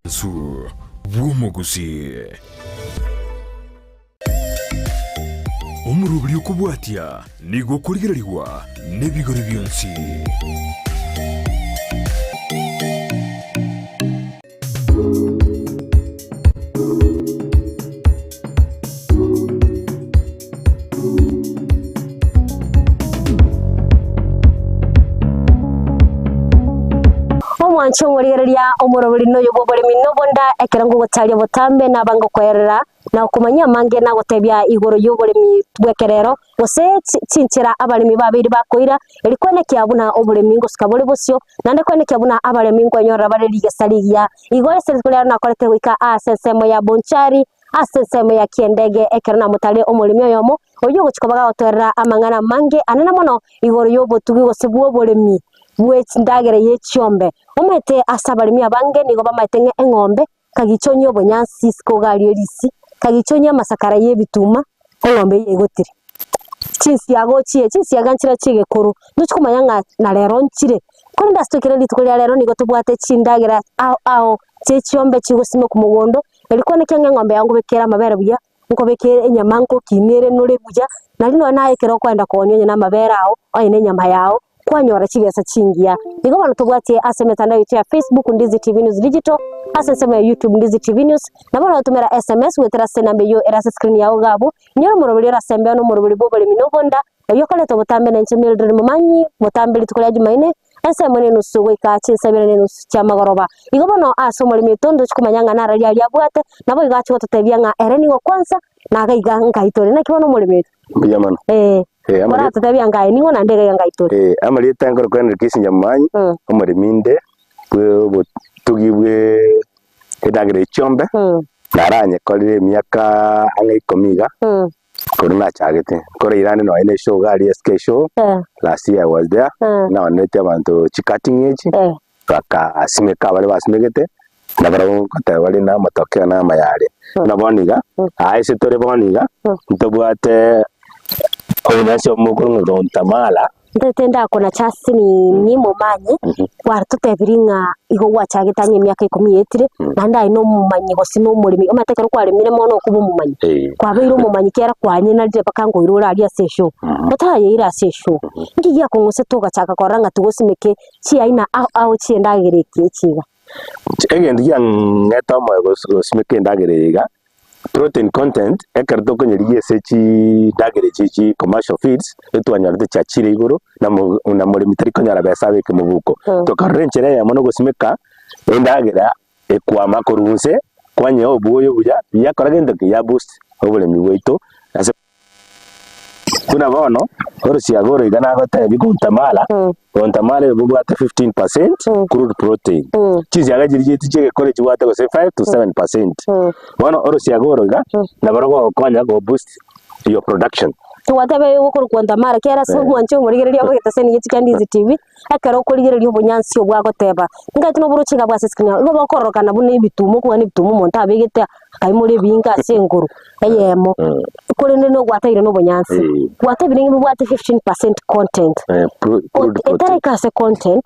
Omosansu bw'omogusii. Omoroberi okobwatia nigo okorigererigwa nebigori bionsi. Omwanche omorigereria omoroberi noyo bw'oboremi nobonda, ekero ngogotaria botambe naba ngokoerera na okomanyia amange nagotebia igoro y'oboremi bw'ekerero, gose chinchera abaremi babeire bakoira, erio kwenekia buna oboremi ngosuka bore bosio, naende kwenekia buna abaremi nkwenyorera bare rigesa rigiya. Igo ase rituko riaro nakorete goika ase ensemo ya Bonchari, ase ensemo ya kiendege, ekero namotarie omoremi oyomo, oyio ogochia koba gagotoerera amang'ana amange anene mono igoro y'obotugi gose bw'oboremi bwe chindagera ye chiombe. Omanyete ase abaremi abange nigo bamaete ng'a eng'ombe kagicha onywe obonyansi isiko ogarie risi, kagicha onywe amasakara y'ebituma, eng'ombe eyio egotire. Chinsiaga ochie, chinsiaga nchire chi'egekoro, ntochi komanya ng'a na rero nchire. Korende ase toikere rituko ria rero nigo tobwate chindagera ao ao chie chiombe chigosimekwa mogondo, erio kwane ki ng'a eng'ombe yao nkobekere amabere buya, nkobekere enyama nkokinere nore buya, naende nonye naye ekero okoenda koonia onye na amabere ao, onye na enyama yao, kwanyora chibesa chingiya. Igo bono tobwatie ase emetandao yaito ya Facebook Ndizi TV News Digital, ase ensemo ya YouTube Ndizi TV News, nabo oragotomera SMS goetera ase enamba eyio ere ase screen yao iga abwo, inyora omoroberi orasembeo na omoroberi bw'oboremi na obonda, oyio okoreta obotambe na inche Mildred Momanyi, botambe rituko ria Jumaine, ensemo na enusu goika chinsa ibere na enusu chi'amagoroba. Igo bono ase omoremi oito ntochi komanya ng'a naro riaria abwate, nabo igo achia gototebia ng'a ere nigo kwansa, na iga iga nkai tore. Naki bono omoremi oito? Mbuya mono. Ee. Eh, amari- Oratotebia ngai ning'o naende iga iga ngai tore. Eh, amarieta nkorokwa Henry Kissinger Momanyi, Mm. omoremi inde bw'obotugi bwe endagera ye chiombe, Mm. naranyekorire emiaka ang'e ikomi iga, Mm. korwa nachagete. Nkoreire ande nonye na eshow iga aria SK show, Eh. last year I was there, Eh. naonereti abanto chicutting echi, Eh. bakasimeka baria basimegete, na barabwo ngoteba bare na amatokeo na amaya aria. Buna bono iga, aa ase tore bono iga, ntobwate obonyansi obomo okorwa ng'a Gontamala. Ntete ndakonacha ase nini momanye, kwatotebirie ng'a igo gwachagete ang'e emiaka ikomi yaetire, naende aye nomomanyi gose nomoremi, omanyete ekero kwaremire mono okoba omomanyi, kwabeire omomanyi kera kwanyenarire mpaka nkoira ore aria ase eshow, otarayeire ase eshow, nki giakong'usete ogachaka korora ng'a tigosimeke chiaina ao ao chi'endagera eke echi iga. Egento kiang'ete omoyo gosimeka endagera eye iga, protein content ekero tokonyerigia ase chindagera echi chi commercial feeds, etwanyorete chiachire igoro, na mo na moremi tari konyora besa abeke mobuko. Tokarora enchera eyemo na ogosimeka endagera ekwama korwa inse, kwanyea obwoyo buya, yakora gento ki? Ya boost oboremi bwaito ase. Buna bono, orosiaga oro iga nagotebie Gontamala, Gontamala oyo bobwate 15% crude protein. Chinsiaga chiria chiaito chi'egekore chibwate gose 5 to 7%. Bono orosiaga oro iga, nabo rogogokonya go boost your production. Togoteba igo okorwa Gontamala, kera ase omwancho omorigereria obogeteseni gechi kia Ndizi TV, Ekero okorigereria obonyansi obwo agoteba, Ingaete noboroche iga bwase esiko yao, igo bokororokana buna ebitumo, okobua nebitumo omonto abegete akaimora ebinga ase engoro eyemo, korende nogwataire nobonyansi. Gwatebire ng'a bobwate 15% content. Etaraika ase content,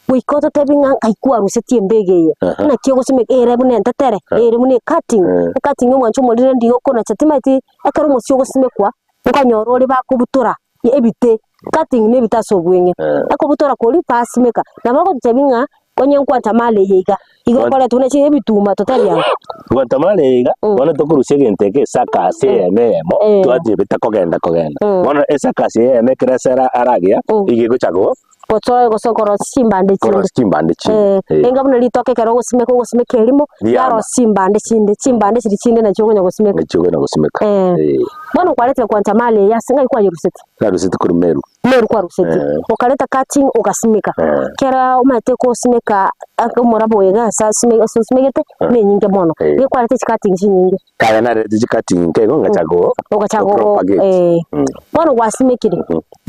goika ototebi ng'a nkai kwarusetie embego eye, naki ogosimeka ere buna entetere, ere buna ecutting, ecutting omwancho omorire ndigo okonacha timanyeti ekero omosie ogosimekwa, Okonyora ore bakobutora ebite, cutting na ebite ase obweng'e. Ekobutora koria basimeka. Nabo ogototebi ng'a onye nkwantamala eye iga, igo ekoretwa buna chi ebituma totebi anga. Gwantamala eye iga, bono tokorusia egento eke esaka ase eyemo eyemo, twachebete kogenda kogenda. Bono esaka ase eyemo ekero ase aragia, iga egocha go. Gotoe gose korosia chimbande chinde. Korosia chimbande chinde. Eh, enga buna ritoke ekero ogosimeka ogosimeka erimo, Riama. riarosia chimbande chinde, chimbande chiria chinde nachio okonya gosimeka. Nachio okonya gosimeka. Eh. Eh. Bono kwaretire kwancha mali eye ase ng'ai kwayeruseti? Naruseti korwa Meru. Meru kwaruseti. Eh. Okareta cutting ogasimeka. Eh. Kera omanyete kosimeka ake omorabo oyo iga ase asime ase osimegete, nenyinge mono. Eh. Nigo kwarete chicutting chinyinge. Kare narete chicutting inke igo ngachaka go Ogachaka go propagate. eh. Mm. Bono gwasimekire,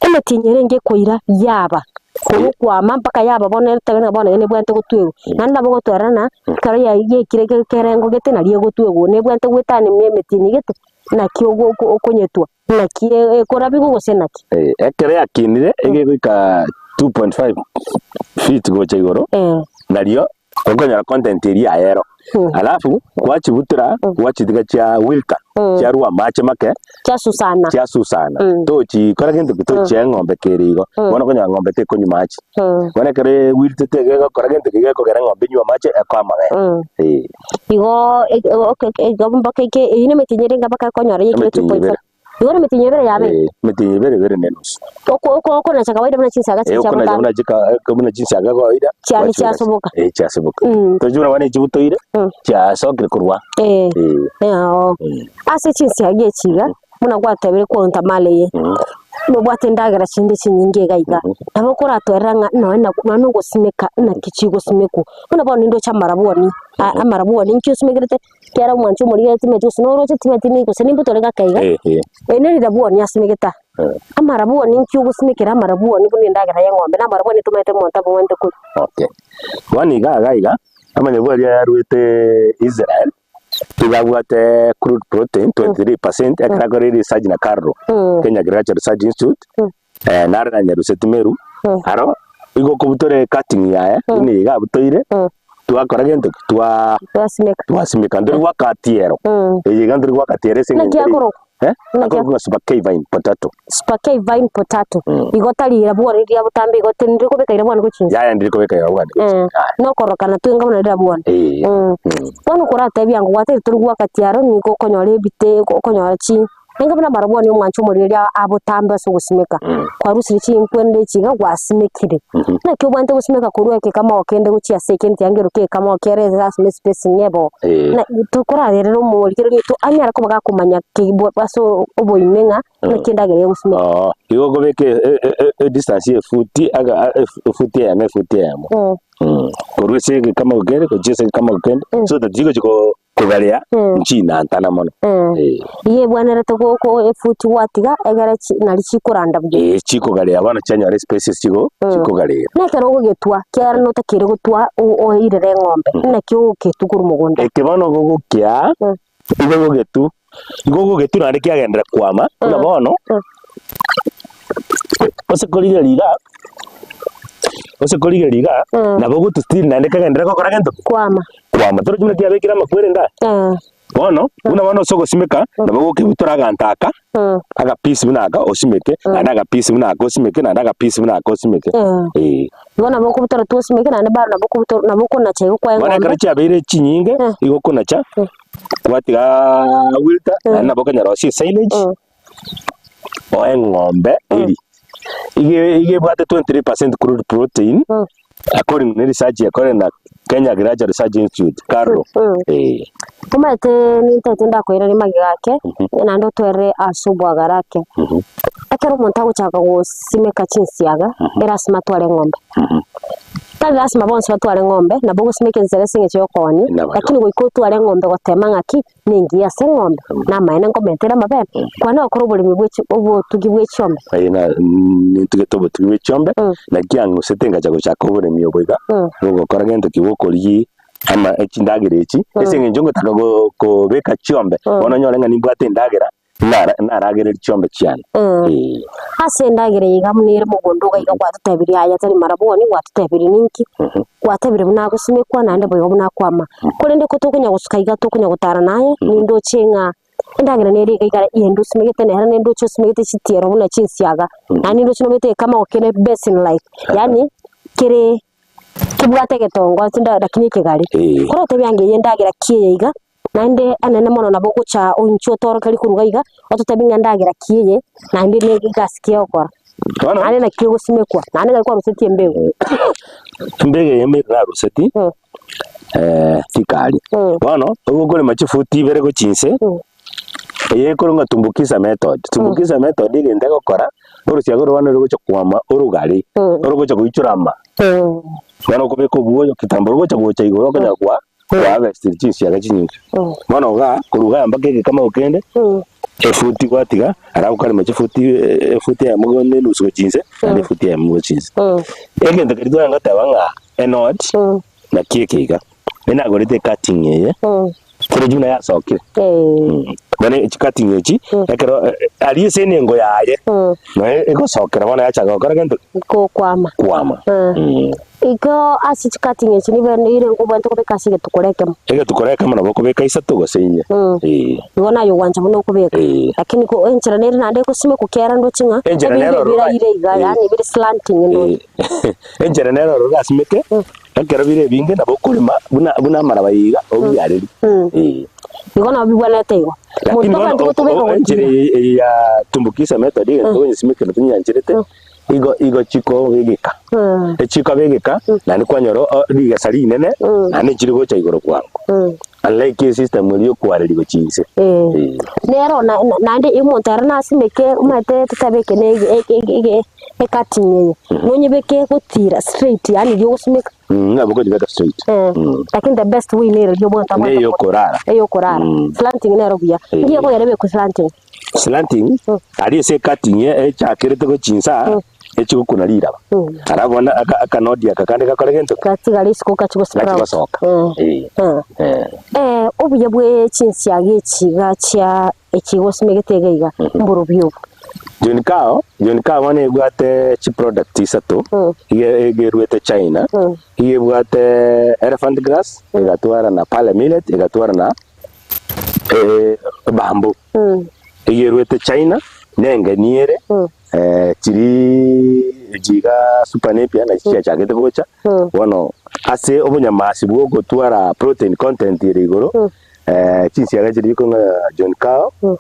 emetienyi erenge ekoira yaba, korwa okwama mpaka yaba bono etobe ng'a bono nebwate gotwegwa. Naende nabo ogotwerana, ekero yaikire ekerengo gete nario egotwegwa, nebwate goetania emetienyi gete, naki ogo oko okonyetwa, naki ekorabigwa gose naki. Ekero yakinire, egegoika 2.5 feet gocha igoro, nario. Okonyora content eria yaye ero. Alafu gwachibutora gwachitiga chia wilta chiarwa amache make Chiasusana. chiasusana tochikora gento ki tochia eng'ombe kere igo bono okonyora ng'ombe tekonywa mache bono ekero ewiltete iga egokora gento ki gekogera eng'ombe enywe amache ekoa amabere eh. Igo igo mpaka eke eyio na emetienyi ere mpaka ekonyora ya ekero Emetienyi 2.5. ebere. Igo na emetienyi ebere yabeire. Eh, emetienyi ebere ebere na enusu. Oko oko okonacha kawaida buna chinsaga Eh, chiria chia okonacha botambe. buna chika eh, buna chinsaga kawaida Chiani gwachibeka chiasoboka. Eh, chiasoboka. Mm. Tochi buna bono echibutoire Mm. chiasokire korwa. Eh. Eh. Eh, oo. Ase chinsiaga echi iga, buna gwatebire korenta mali eye, nobwate endagera chinde chinyinge iga iga, nabo okoratwerera ng'a nonya na nonya na ogosimeka naki chigosimekwa. Buna bono nindoche amarabwoni, a- amarabwoni inki osimekerete, Ekiagera omwanchi omorigereria timanyeti gose noroche timanyeti ni gose nimbutore gake iga, Eh, eh. eri neri rabwoni asimegete aa. Eh. Amarabwoni inki ogosimekera amarabwoni buna endagera ya eng'ombe, na amarabwoni tomanyete omonto abwenerete koria. Okay. Bono iga iga iga, amanyabwari aya aruete Israel, nigo abwate crude protein 23% ekero akorire research na KALRO, Kenya Agricultural Research Institute, eh, nare na Nyaruseti Meru, aro igo okobutora ecutting yaye, buna iga abutoire, twakora gento ki? Twa Twasimeka. twasimeka ntori goaka tiero, eye iga ntori goaka tiero ase Naki eng'encho eri akorokwa? eh, Naki akorokwa ng'a super K vine potato. Super K vine potato. Igo tari rabwoni riria botambe igo tindiri kobeka irabwoni gochia inse. Yaya ndiri kobeka irabwoni gochia inse. Nokorokana twenga buna rirabwoni. Eh. Bono koratebia ango gwatebire tori goaka tiaro nigo okonyora ebite okonyora chi Nainche buna amarabwoni omwancho omoriri abotambe ase ogosimeka, kwarusirie chinkwende echi iga gwasimekire. Naki obwenerete gosimeka korwa ekekamo kende gochia ase ekende tiangeru kekamo kere lasima espace ng'ebo. Na tokorarerera omorigereria oito anyare koba gakomanya ki ase oboime ng'a naki endagera egosimekwa. Oo, igo okobeka edistance ya efuti aga efuti eyemo efuti eyemo. Korwa ase egekamo kende gochia ase egekamo kende, so that chigochi ko. Kogaria nchinantana mono. Eh. Igo ebwenerete go efuti gwatiga egere chi nari chikoranda buya. Eh, chikogaria bono chianyora espaces chigo chikogarera. Na ekero ogogetwa kiagera notakeire gotwa oirere eng'ombe, naki ogogetwa korwa mogondo? Eke bono ogogokia, igo ogogetwa, igo ogogetwa naende kiagenderera kwama, buna bono, ase korigereria iga, ase korigereria iga, nabo ogotwa still naende kagenderere gokora gento ki? Kwama. Kwama. Torochi buna kiabekire amakweri iga? Bono, buna bono ase ogosimeka, nabo ogokebutora aganto aka, agapiece buna aka osimeke, naende agapiece buna aka osimeke, naende agapiece buna aka osimeke, eh. Igo nabo okobutora tu osimeke naende bado nabo okobutora nabo okonacha igo kwa Bono eng'ombe. ekero chiabeire chinyinge, igo okonacha, kwatiga wilter, naende nabo okonyora ase esilage, oe eng'ombe eria. Iga iga ebwate 23% crude protein, according ne research ekorire na Kenya Agriculture Research Institute, KALRO, eh. Omanyete nintagete ndakoiranie magega ake, naende otwerere ase obwagare ake. Ekero omonto agochaka gosimeka chinsiaga, erasima atware eng'ombe. Tari lasima bonsi batware eng'ombe, nabo ogosimeka enchera ase eng'encho ya okoonia, lakini goika otware eng'ombe gotema ng'aki, nengiya ase eng'ombe, na amaene nkomentere amabere, kwane gokora oboremi bwe chi obotugi bwe chiombe. Aye na nintugete obotugi bwe chiombe, naki ang'usete ngacha gochaka oboremi obo iga, bogokora gento ki bokorigia ama chindagera echi, ase eng'encho ngotaka go kobeka chiombe, bono onyore ng'a nimbwate endagera, nara naragereria chiombe chiane, eh. Ase endagera eye iga buna ere mogondo iga iga gwatotebirie aya tari marabwoni, gwatotebirie ninki, gwatebire buna agosimekwa naende boigo buna akwama. Korende ko tokonya gosuka iga tokonya gotara naye, nindoche ng'a endagera nere iga iga ende osimegete nere nindoche osimegete chitiero buna chinsiaga, naende nindoche nomanyete ekama kere basin like, yaani kere kebwate egetongo ase nda lakini ekegare. Eh. Kore otebia ng'a eye endagera ki eye iga, naende enene mono nabo ogocha inchuo otorokerie koruga iga, ototebie ng'a endagera ki eye, naende ne egasi ki egokora. Bono Naende naki egosimekwa, naende naki kwarusetie embegu. embegu eye mbere naruseti tikari. Bono, ogokorema chifuti ibere gochia inse, eye ekorwa ng'a tumbukiza method. Tumbukiza method egento egokora, orosiaga oro bono rogocha kwama orogare, orogocha goichora ama. Bono okobeka obwoyo kitambo rogocha gocha igoro okonyara kwa koharvest chinsiaga chinyinge. Bono igaa, korwa igaa mpaka egekamago kende, efuti gwatiga, alafu okarema chifuti efuti eyemo na enusu gochia inse, naende efuti eyemo gochia inse. Egento keria tware goteba ng'a enot, naki eke iga, enagorete ecutting eye. Oroche buna yasokire. Eh. Bono echicutting echi, Mm. ekero eh, aria ase enengo yaye, Mm. noe egosokera bono yachaka gokora gento ki? Gokwama. Kwama. Mm. Mm. Igo ase chicutting echi nibe nire nkobwate kobeka ase egetukura ekemo. Egetukura ekemo nabo okobeka isato gose inye. Mm. Eh. Igo naye ogwancha buna okobeka. Eh. Lakini ko enchera nere naende egosimekwa kera ndoche ng'a Enchera ebinde nere ororo biraire iga Eh. yaani bire slanting ndoche. Eh. Enchera nere ororo orasimeke, Mm. Ekero bire ebinge nabo okorema buna buna amaraba iga obiareri. Mm. Eh. Igo nabo bibwenerete igo. Lakini Monto bono abanto gotobeka o- o- enchera gotira. eye eye ya tumbukiza method egento Mm. togonyesimeka ekero tonyancherete Mm. igo igo chikobegeka. Mm. Echikobegeka Mm. naende kwanyora o rigesa rinene Mm. naende nchiri gocha igoro bwango. Mm. Unlike esystem eria okwareri gochia inse. Eh. Eh. Nero na- na- naende omonto ere nasimeke omanyete totabeke na ege- ege- ege- ege- ecutting eye, nonyebeke gotira straight yaani riria ogosimeka. Mm, nabo okonyebeka straight. Eh, Mm. lakini the best way nere riria omonto abwate Neye okorara. eyokorara. Mm. Slanting nero buya. Eh. Ngiya kogera ebekwe slanting. Slanting, Mm. aria ase ecutting echakerete gochia inse Mm. echigokuna riraba. Mm. Ara bono aka akanodi aka kande gakore gento ki? Gatigare isiko gachi Gachi gosprout. gosoka. Mm. Eh. Mm. Eh. Eh, obuya bwe chinsiaga echi iga chia echi gosimegete iga iga, mborobio obo. John Kao, John Kao bono ebwate chiproduct isato, Mm. iga iga erwete China, Mm. iga ebwate elephant grass, egatwara na pearl millet, egatwara na eh, bamboo. Mm. Iga erwete China, nengeni ere, Mm. eh, chiri echi iga super napier nachi chiachagete gocha, Mm. bono ase obonyamasi bwa ogotwara protein content ere igoro, Mm. eh, chinsiaga chiria chikong'a John Cow Mm.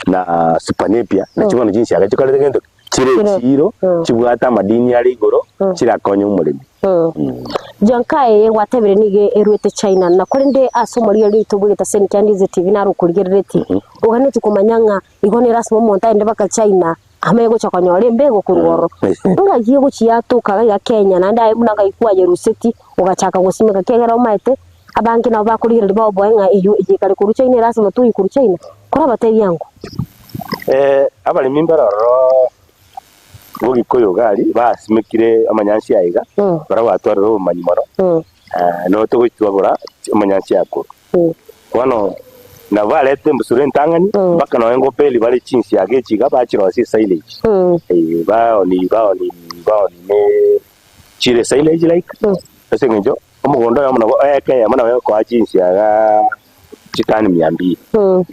na super napier, nachi bono chinsiaga chikorete gento ki? Chire Chire. echiro, Mm. chibwate amadini are igoro, Mm. chirakonye omoremi. Mm. John Kae gwatebire nigo erwete China na korende ase omorigereria oito bwegete ase Enkiandize TV naro okorigereretie oganetie komanya ng'a igo nere ase omonto aende mpaka China amanye gocha konyora embego korwa ororo. Ng'aki egochia yatoka iga iga Kenya naende aye buna ng'ai kwayeruseti ogachaka gosimeka ekiagera omanyete abange nabo bakorigereria baoboe ng'a eywo eye ekare korwa China ere ase omotugi korwa China korabatebie ango. Abaremi mbare ororo b'Ogikuyu iga aria basimekire amanyansi aya iga, Mm. barabwo batwarire obomanyi mono, Mm. nabo togochitwabora amanyansi aya korwa. Mm. Bono nabo barete embusuro entang'ani, Mm. mpaka nonye ngoperi bare chinsiaga echi iga bachirosia esilage. Mm. Baoni baoni baoni ne chire silage like, Mm. ase eng'encho omogondo oyomo nabo eka eyemo nabo egokoa chinsiaga chitani mia mbili. Mm.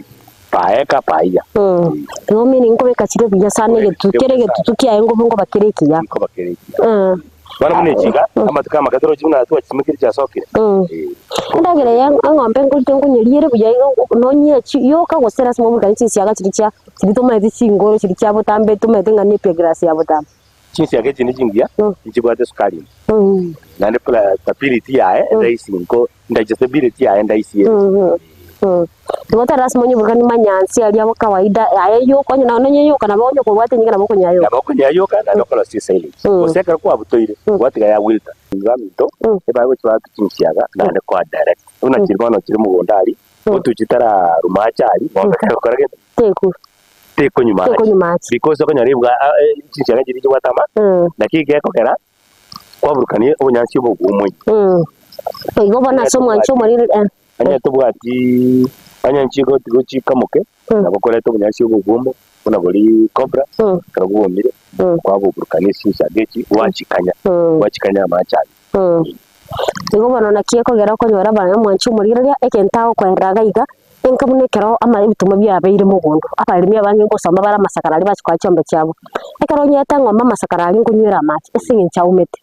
Paeka paiga. Mm. Igo meaning nkobeka chire buya sana egetu kere egetutu kiaye ngobe nkoba kere ekiya. Nkoba kere ekiya. Mm. Bono buna echi iga, amatuko amake torochi buna twachisimekire chiasokire. Mm. Eh. Endagera ya eng'ombe nkorite nkonyeria ere buya iga nonye echi yoka gose lasima oburukanie chinsiaga chiria chia chiria tomaete chingoro chiria chia botambe tomaete ng'a nepia grass ya botambe. Chinsiaga echi nechingiya, Mm. nchibwate esukari ime. Mm. Naende palatability yaye endaisi nko digestibility yaye endaisi ere. Mm. Mm. Igo tari lasima onyeburukanie manyansi aria abo kawaida aye yoka onye nonye yoka nabo onye kobwate enyinga nabo okonya yoka. Nabo okonya yoka naende okorosia esilage. Mm. Gose ekero kwabutoire, Mm. gwatiga ya wilter. Baminto, Mm. ebagochi bagotu chinsiaga naende koa direct. Buna chiri bono chire mogondo aria, Mm. otuchi tararuma ache aria, ng'ombe tegokora gento Teku. tekonywa mache. Tekonywa mache. Because okonyora ebwa chinsiaga chiria chibwate ama, Mm. naki gekogera, kwaburukania obonyansi obo bw'omoyio. Mm. Igo bono ase omwancho omoriri eh. Onye tobwati onye nchigo tigochikamoke, Mm. nabo okoreta obonyansi obo bwomo, buna boria cobra, Mm. ekero bwomire, Mm. kwaboburukania ase chinsaga echi, gwachikanya, Mm. gwachikanya amache ayio. Mm. Igo bono naki ekogera okonyora abana omwancho omorigereria, egento agokoerera iga iga, enka buna ekero ama ebituma biabeire mogondo, abaremi abange ngosamba bare amasakara aria bachia koa chiombe chiabo. Ekero onyete eng'ombe amasakara aria nkonywera amache, ase eng'encho aumete.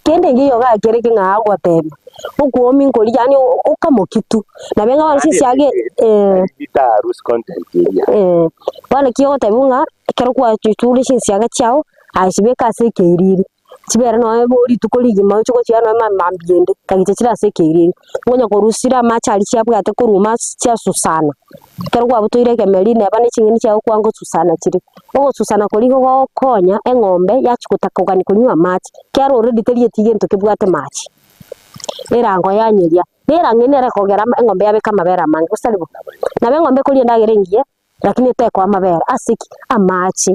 Kende nkeiyo gakere ki ng'a agotebia, okwomi nkoria yaani okamokia tu, nabo ng'a bono chinsiaga eh. Bita loose content eria. Eh, bono ki ogotebiwa ng'a ekero kwachuchure chinsiaga chiago, aye chibeke ase ekeiriri. Chibere nonya bo rituko rigima oche gochiira nonya ma mambia ende, kagicha chire ase ekeiriri. Onya korusire amache aria chiabwate korwa ime ase chiasusana, ekero kwabutoire ekemeri neba na ching'eni chiago kwangosusana chire. Ogosusana koria igo gogokonya eng'ombe yachia gotaka kogania konywa amache, ekiagera already terieti gento kebwate mache. Erango yanyeria, na erang'o nere ekogera ama eng'ombe yabeka amabere amange, gose tari bo? Nabo eng'ombe ekoria endagera engiya, lakini etekoa amabere, ase ki? Amache.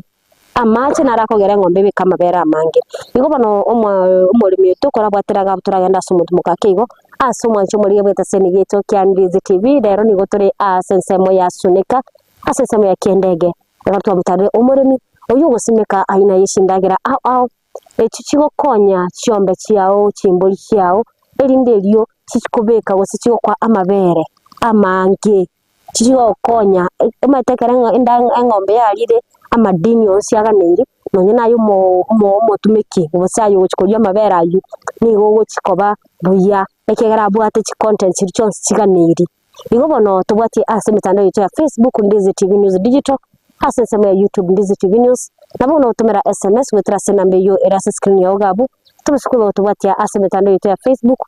Amache naro akogera eng'ombe ebeke amabere amange. Igo bono omo omoremi oito korabwatera iga toragende ase omonto mokake igo. Ase omwancho omorigia bw'etaseni giaito kia Ndizi TV, rero nigo tore ase ensemo ya Suneka, ase ensemo ya Kiendege. Ekero twamotarire omoremi oyio ogosimeka aina ye chindagera ao ao, echio chigokonya chiombe chiao, chimbori chiao, erinde erio chichikobeka gose chigokoa amabere amange. Chigokonya, omanyete ekero eng'ombe yarire amadini onsi aganeire, nonye naye omotumeki gose aye ogochia koria amabere aywo, nigo ogochia koba buya, ekiagera abwate chicontents chiria chionsi chiganeiri. Igo bono tobwatie ase emetandao yaito ya Facebook, Ndizi TV News Digital, ase ensemo ya YouTube, Ndizi TV News, nabo bono ogotomera SMS goetera ase enamba eywo ere ase escreen yao iga abwo, tobisa koba gotobwatia ase emetandao yaito ya Facebook,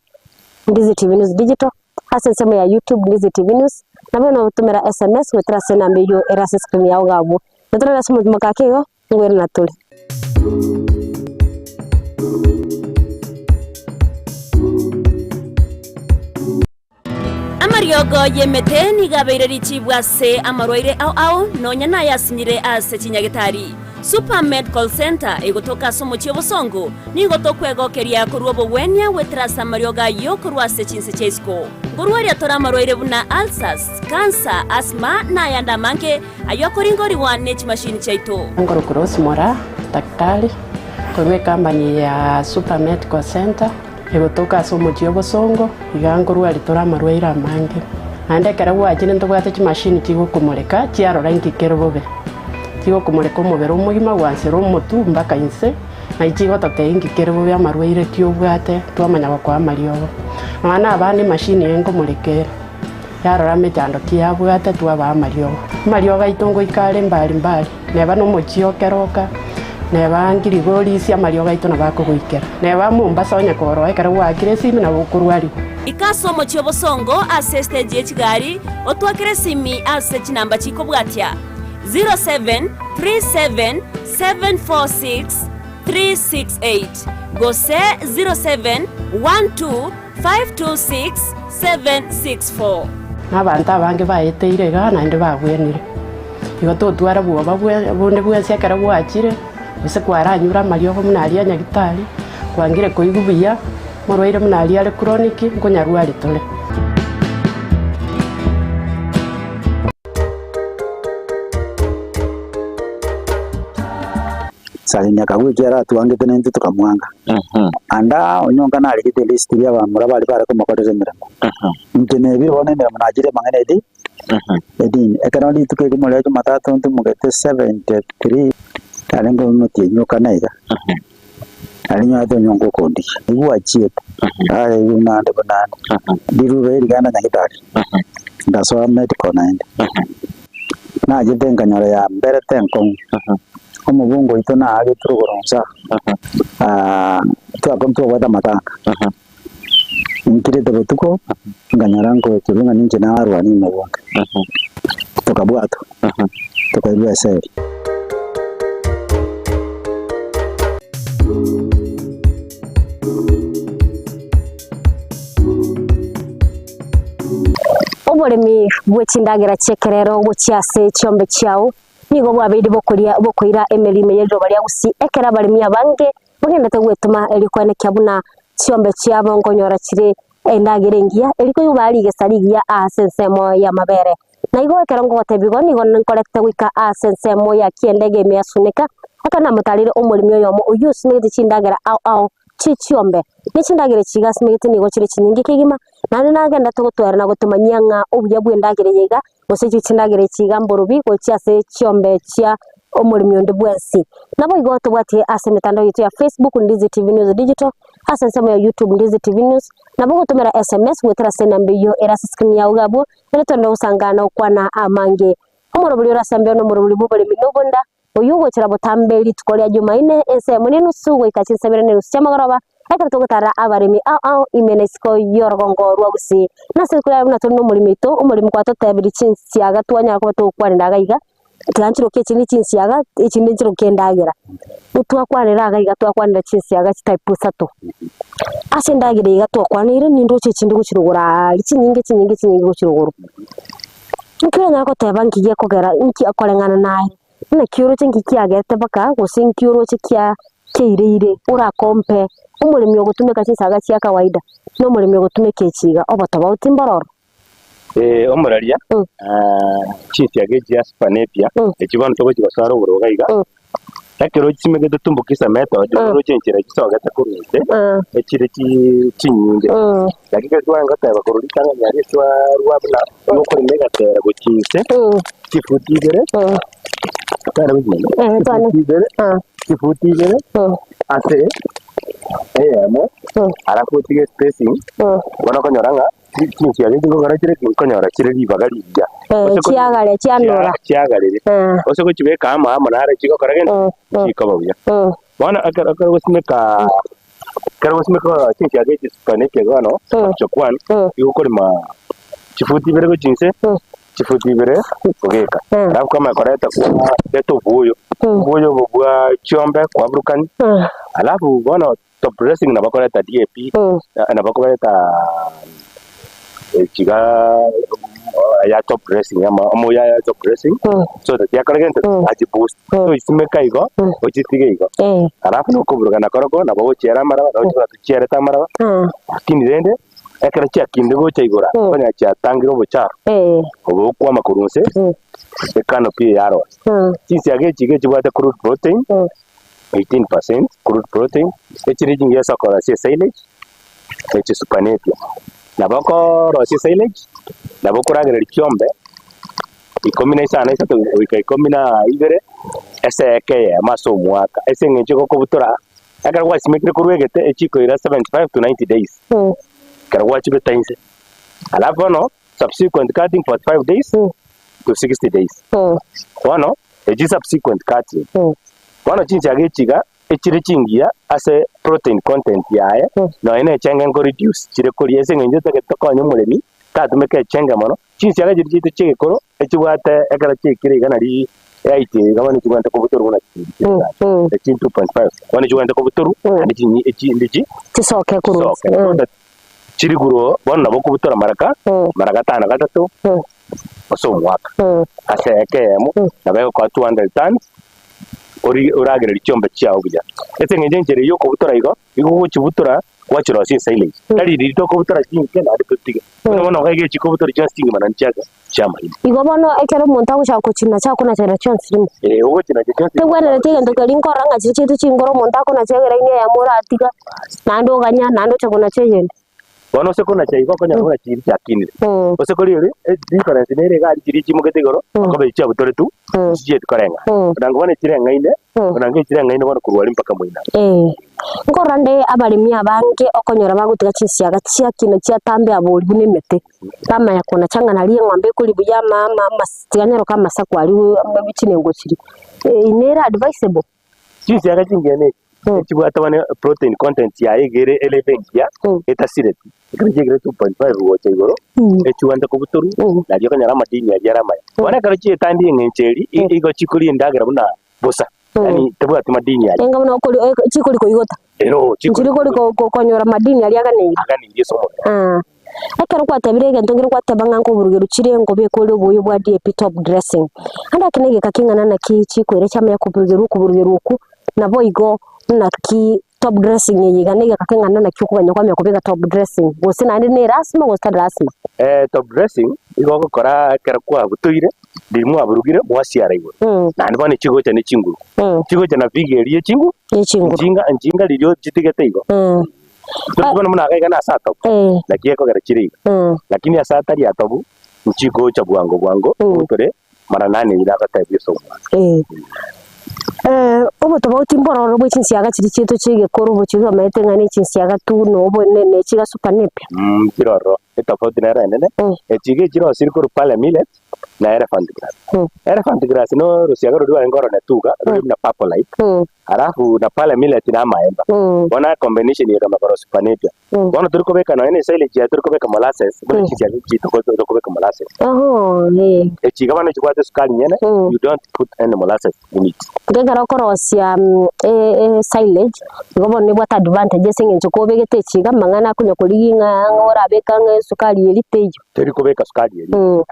Ndizi TV News Digital, Ase ensemo ya YouTube Ndizi TV News, nabo nogotomera SMS goetera ase enamba eyio ere ase escreen yao iga abwo. Na torore ase omobimo gaki igo, ngwere na tore. Amariogo y'emete nigo abeire richibu ase amarwaire ao ao, nonya nayasinyire ase chinyagetari. Super Medical Centre egotoka ase omochie obosongo, nigo tokwegokeria korwa obogwenia goetera ase amariogo ayio korwa ase chinse chia isiko. Nkorwaria tore amarwaire buna ulcers, cancer, asthma na ayande amange ayio akoringorigwa ne chimashini chiaito. Nkorokwa Rose Moraa, daktari korwa ecompany ya Super Medical Centre egotoka ase omochie obosongo, iga nkorwaria tore amarwaire amange. Naende ekero gwachire ntobwate chimashini chigokomoreka chiarora inki kere bobe. Chigokomoreka omobere omogima gwansera omotwe mpaka inse, na chigototebia inki kere bobe amarwaire ki obwate, twamanya gokoa amariogo. Nonya na abana emashini eye nkomoreka ere, yarora emechando ki yabwate twabaa amariogo. Amariogo aito ngoika are mbari mbari, neba na omochie o Keroka, neba Ngirigorisia amariogo aito nabo akogoikera. Neba Mombasa onye koroa ekero gwaakire esimi nabo okorwarigwa. Ika ase omochie obosongo ase estage ye chigari, otwakere esimi ase chinamba chikobwatia. 0737746368 gose 0712526764. Na abanto abange baeteire igaa naende bagwenire. Igo totwara bwoba bonde bwensi ekero gwachire, gose kwaranyure amariogo buna aria a nyagitari, kwangire koigwa buya, omorwaire buna aria are chronic, nkonyarwari tore. Saini akagwa ekiagera atwangete naintwe tokamwanga. Ande onyonka narigete elist eria abamura baria bare komokorera emeremo. Inche nebire bono emeremo nachire amang'ana edi edini. Ekero rituko erimo ria jumatatu ntimogete 73 narenge omotienyi okane iga, nari nyorete onyonka okondigia. Nigo achiete, aye buna ande buna ande, rirube rigenda nyagetari, ngasoa medical naende. Nachete nkanyora yamberete enkong'u, omobungo oito naagetwe rogoro inse aa, twakwa ntwabwate amatanga, nkirete botuko, nkanyora nkoekerwa ng'a ninche narwania omobunge, tokabwatwa, tokairwa eseri. Oboremi bwe chindagera chi'ekerero gochia ase chiombe chiao nigo bwabeire bokoria bokoira emeri ime ye riroba ria Gusii, ekero abaremi abange bagendete gwetoma erio koenekia buna chiombe chiabo nkonyora chire endagera engiya, erio koigwa barigesa rigiya ase ensemo y'amabere. Na igo ekero ngogotebia igo nigo nkorete goika ase ensemo ya kiendege ime ya Suneka, ekero namotareire omoremi oyomo oyio osimegete chindagera ao ao chie chiombe, ne chindagera echi iga asimegete nigo chire chinyinge kegima, Naende nagenderete gotwera na gotomanyia ng'a obuya bw'endagera eye iga, gose echio chindagera echi iga mborobi gochia ase chiombe chia omoremi onde bwensi. Naboigo tobwatie ase emetandao yaito ya Facebook, Ndizi TV News Digital, ase ensemo ya YouTube, Ndizi TV News, nabo ogotomera SMS goetera ase enamba eyio ere ase screen yao iga abwo, ere togende gosangana na gokwana amange. Omorobori ore ase embeo nomorobori bw'oboremi na obonda, Oyio ogochera botambe rituko ria Jumaine, ensemo nenusu goika chinsebere nenusu chi'amagoroba, ekero togotarera abaremi ao ao ime na isiko y'orogongo rwa Gusii. Nase rituko riaye buna tore nomoremi oito, omoremi gwatotebirie chinsiaga twanyara koba togokwanera iga iga, tiga nchiroke echi ne chinsiaga, echinde nchiroke endagera. Twakwanera iga iga twakwanera chinsiaga chitype isato. Ase endagera iga twakwaneire nindoche echinde gochirogora aaria chinyinge chinyinge chinyinge gochirogorwa. Nki oranyare goteba nki gekogera nki koreng'ana naye, naki oroche nki kiagerete mpaka gose nki oroche kia. Kiaireire orakompe omoremi ogotumeka chinsaga chia kawaida na omoremi ogotumeka echiga obotobauti mbororo. Eh, omoraria Mm. ah, chinsiaga echi chia Supernapier Mm. echi bono togochi gosoara oboroga iga Mm. ekero ochisimegete tumbukiza method Mm. oroche enchera chisogete korwa inse Mm. echire chi- chinyinge Mm. lakini ekero twarenge goteba korwa ritang'ani aria twarwa buna nokorema egatera gochia inse Mm. chifuti ibere Mm. tware gochia Eh, tware. chifuti ibere Ah. chifuti ibere Mm. ase eyemo Mm. alafu otige spacing Mm. bono okonyora ng'a chi- chinsiaga echi nkogora chire ki nkonyora chire ribaga rigiya. Eh, Ose ko- chiagare chianora. chiagarire Eh. ose gochibeka amo amo naro chigokora gento Mm. Mm. chikoba buya. Mm. Bono ekero ekero ogosimeka ekero ogosimeka chinsiaga echi supernapier bono Mm. chokwan Mm. igo okorema chifuti ibere gochia inse Mm. chifuti ibere kogeka Mm. alafu kwamanya koreta reta obwoyo Mm. obwoyo obo bwa chiombe kwaburukani Mm. alafu bono top dressing nabo koreta DAP Mm. nabo koreta echiga ya top dressing ama omoya ya top dressing Mm. so that yakora gento Mm. achi boost Mm. so isimeka igo Mm. ochitige igo Eh. alafu nokoburukana koroko nabo gochiera amaraba nabo chikoba tochiarete amaraba Ah. lakini rende ekero chiakinde gocha igora Mm. konya chiatangire obochafu Eh. obo okwama korwa inse Mm. ecanopy yarosa Mm. chinsiaga echi iga echibwate crude protein Mm. 18% crude protein echire chingiya ase okorosia esilage echi supernapier. Nabo okorosia esilage nabo okoragereria chiombe ikomi na isano isato goika ikomi na ibere ase eka eyemo ase omwaka ase eng'encho egokobutora ekero gwasimekire korwa egete echikoira 75 to 90 days Mm. ekero gwachibeta inse. Alafu bono subsequent cutting 45 days Mm. to 60 days. Mm. Bono echi subsequent cutting Mm. Bono chinsiaga echi iga, echire chingiya ase protein content yaye, nonya na echenge nko reduce chire koria ase eng'encho otagete tokonye omoremi, tatumeka echenge mono, chinsiaga chiria chiaito chia egekoro, echibwate ekero chiaikire iga nari height iga bono chibwenerete kobutorwa buna chiri Mm. echi 2.5 bono chibwenerete kobutorwa naende chinyi echinde chi Chisoke korwa chisoke so that chiri korwa bono nabo okobutora mara ka mara gatano gatato ase omwaka ase eka eyemo nabo egokoa 200 tons ori oragererie chiombe chiao buya. Ase eng'encho enchera eyio okobutora igo, igo ogochibutora gwachirosia esilage. Tari riria tokobutora chinke naende totige. Buna bono iga echi kobutora chionsi chingima naende chiacha chiamaino. Igo bono ekero omonto agochaka kochinacha akonachera chionsi rimo. Eh, ogochinacha chionsi Tebwenereti egento keria nkorora ng'a chiria chiaito chinkoro omonto akonacha egere ime eyemo oratiga, naende oganya naende ocha konacha eyende. Bono ase konacha igo okonyora buna chiri chiakinire. Gose kori eri, difference nere iga aria chiria chimogete igoro, okoba echi chiabutoretwe, chichieti koreng'ana. Onango bono echireng'aine, onango echireng'aine bono korwa aria mpaka moino. Eh, nkorora nde abaremi abange okonyora bagotiga chinsiaga chiakina chiatambe abori buna emete, bamanya konacha ng'a naria eng'ombe ekori buya ama ama amasi tiga nyaroke amasaku aria maybe chinengo chiria. Nere advisable? Chinsiaga chingiya ne echibwate bono protein content yaye iga ere ere engiya etasireti, ekero chiaikire 2.5 gocha igoro echiwante kobutorwa nario okonyora amadini aria are amaya. Bono ekero chietandire eng'encho eria igo chikoria endagera buna bosa yaani tebwati madini aria. Enga buna okori chikori koigota. Ero chikori Nchiri kori konyora madini aria aganeire. Aganeire ase omobere. Ekero gwatebire egento nkere gwateba ng'a nkoburugerwa chire engobe ekore oboyo bwa DAP top dressing. Ande eke negeka king'ana naki chikoira chiamanya koburugerwa okoburugerwa okwo, naboigo naki top dressing eye iga negeka king'ana naki okoganya kwamanya kobeka top dressing, gose naende ne lasima gose tari lasima. Top dressing igo ogokora ekero kwabutoire, riria mwaburugire mwasiara igoro, naende bono chigocha ne chinguru, chigocha na vigo eria ye chingu, Ye chinguru. nchinga nchinga riria ochitigete igo. Tari bono buna iga iga nase atobu, naki ekogera chire iga. Lakini ase atari atobu, nchigocha bwango bwango, obutore mara nane ira agatebia ase omwaka. Obotobauti mbororo bwe chinsiaga chiria chiaito chia egekoro obochie bwamaete ng'a ne chinsiaga tu nobo ne ne chigasupa nepia. Nchiroro, etofauti nere enene, echi iga echirosiri korwa pale millet na elephant grass. Elephant grass no orosiaga roria rwarenge oro netuga, rore buna purple like, alafu na pale millet na amaemba. Bono ecombination eye ekamanya korosia panepia. Bono tori kobeka nonya na esilage yaye tori kobeka molasses, buna chinsiaga echi tokobeka molasses. Oho, eh. Echi iga bono chibwate esukari nyene, you don't put any molasses in it. Iga ekero okorosia silage, igo bono nebwate advantage ase eng'encho kobegete echi iga amang'ana akonya korigia ng'a ng'a orabeka ng'a esukari eria teiyo. Teri kobeka sukari eria.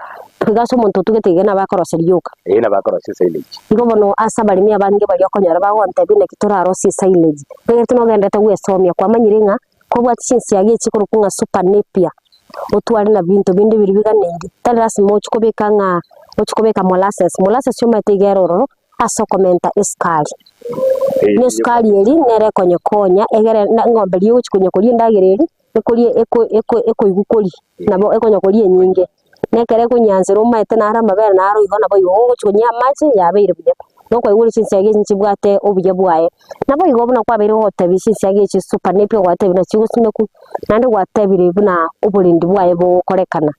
Iga ase omonto. Omonto otugete iga nabo akoroseria yoka. Ee nabo akorosia silage. Igo bono ase abaremi abange baria okonyora bagontebia naki torarosie esilage, egento nogenderete gwesomia kwamanyire ng'a kobwate chinsiaga echi chikorokwa ng'a super napier, otware na binto binde biria biganeiri, tari lasima ochie kobeka ng'a ochie kobeka molasses, molasses omanyete iga ere ororo ase okomenta esukari. Na esukari eria nere ekonyekonya egere na eng'ombe riria egochi konya koria endagera eria, ekoria eko eko ekoigwa koria, nabo ekonya koria enyinge. Na ekero ekonyansera omaete naro amabere naro igo nabo igo ogochi konywa amache yabeire buya. Nigo kwaigure chinsiaga echi nchibwate obuya bwaye. Nabo igo buna kwabeire gogotebia chinsiaga echi super napier gwatebire buna chigosimekwa, naende gwatebire buna oborendi bwaye bogokorekana.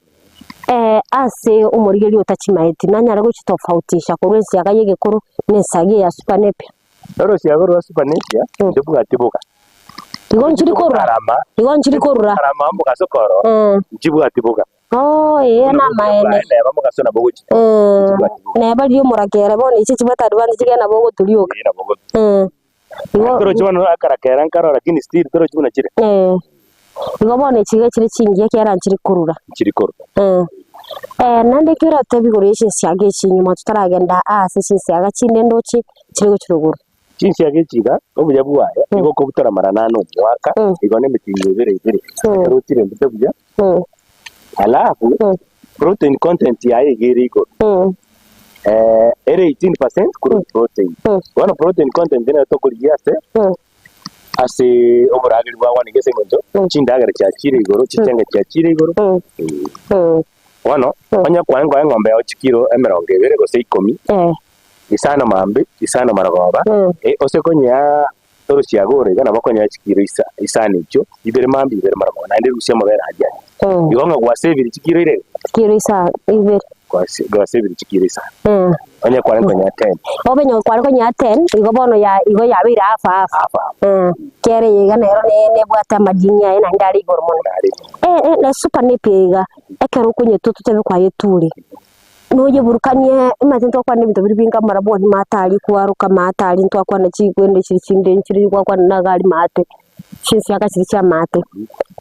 Ase omorigereria otachimaeti nanyare gochitofautisha korwa ensiaga y'egekoro na ensiaga eye ya super napier. Orosiaga rwa super napier ndobwati boka. Igo nchiri korura, igo nchiri korura. Karama omogaso koro, nchibwati boka. Oo ee namaene. Neba omogaso nabo ogochi. Neba riria omorakera bono echi chibwate advantage ekiagera nabo ogoturioka. Ee nabo ogoturia. Igo Torochi bono akarakera nkarora lakini still torochi buna chire. Igo bono echi iga chire chingiya ekiagera nchiri korura. Nchiri korura. Naende ekio oratebie igoro ya chinsiaga echi nyuma totaragenda ase chinsiaga chinde ndoche chire gochia rogoro. Chinsiaga echi iga, obuya bwaye nigo okobutora mara nane omwaka, igo nemitingo ebere ebere, ekero ochirendete buya, alafu protein content yaye iga ere igoro, ere 18% korwa protein. Bono protein content nero tokorigia ase ase oborageri bwa bono iga ase eng'encho chindagera chiachire igoro, chichenge chiachire igoro. Bono onye kwaengoa eng'ombe yao chikiro emerongo ebere gose ikomi, Isano mambia, isano marogoba, ose konyea orosiaga oro iga nabo okonyea chikiro isa isano echio, ibere mambia, ibere marogoba, naende rusia amabere aria aria. Igo ng'a gwasebiri chikiro irenge? Chikiro isa ibere. Gwasebiri chikiro isano. Onye kware konyea ten. Obe onye kware konyea ten, igo bono ya igo yabeire half half. Half half. Kere iga nero nebwate amadini aye naende are igoro mono. Are igoro. Na super napier iga, ekero okonyetwa totebe kwayeture. Noyeburukanie, omanyete ntwakwana ebinto biria binga amarabwoni maate aria kwaroka maate aria ntwakwana chikwende chiri chinde nchiri gwakwana nigo aria maate, chinsiaka chiria chia maate.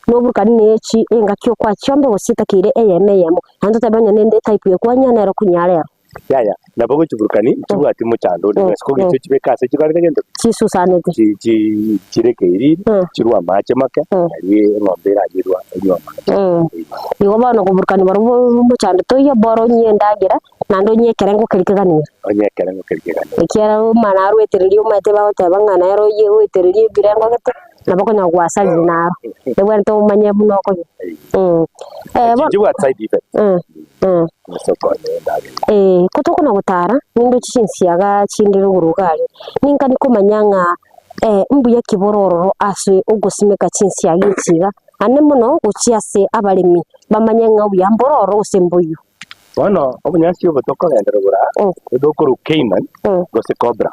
Noburukanie na echi engaki okoa chiombe gose etakeire eyemo eyemo, naende totebe onye nende etype ekwanyia nere okonyara ero. Yaya, nabo ogochiburukani nchibwati mochando onde bwensi, kogicha ochibeke ase chikorete gento ki? Chisusanete. Chi chi chirekeiri, chirwe amache make, nario eng'ombe eranyerwa enywe amache. Igo bono koburukani barobwo omochando toiyo, bora onyie endagera, naende onyie ekerengo keria keganire. Onyie ekerengo keria keganire. Ekiagera omwana arwetereria omanyete bagoteba ng'a nere oyie goetereria ebirengo gete, nabo okonyora gwasarire naro. Ebwenerete omanye buna okonywa. Bono. Chibwate side effects. Ase okonya endagera. Ko tokona gotara, nindoche chinsiaga chinde rogoro iga aria, ninkani komanya ng'a mbuya ki bore ororo ase ogosimeka chinsiaga echi iga, ane mono gochia ase abaremi bamanye ng'a obuya mbore ororo gose mboiyo. Bono obonyansi obo tokogenderera bora, tokorwa Cayman gose Cobra.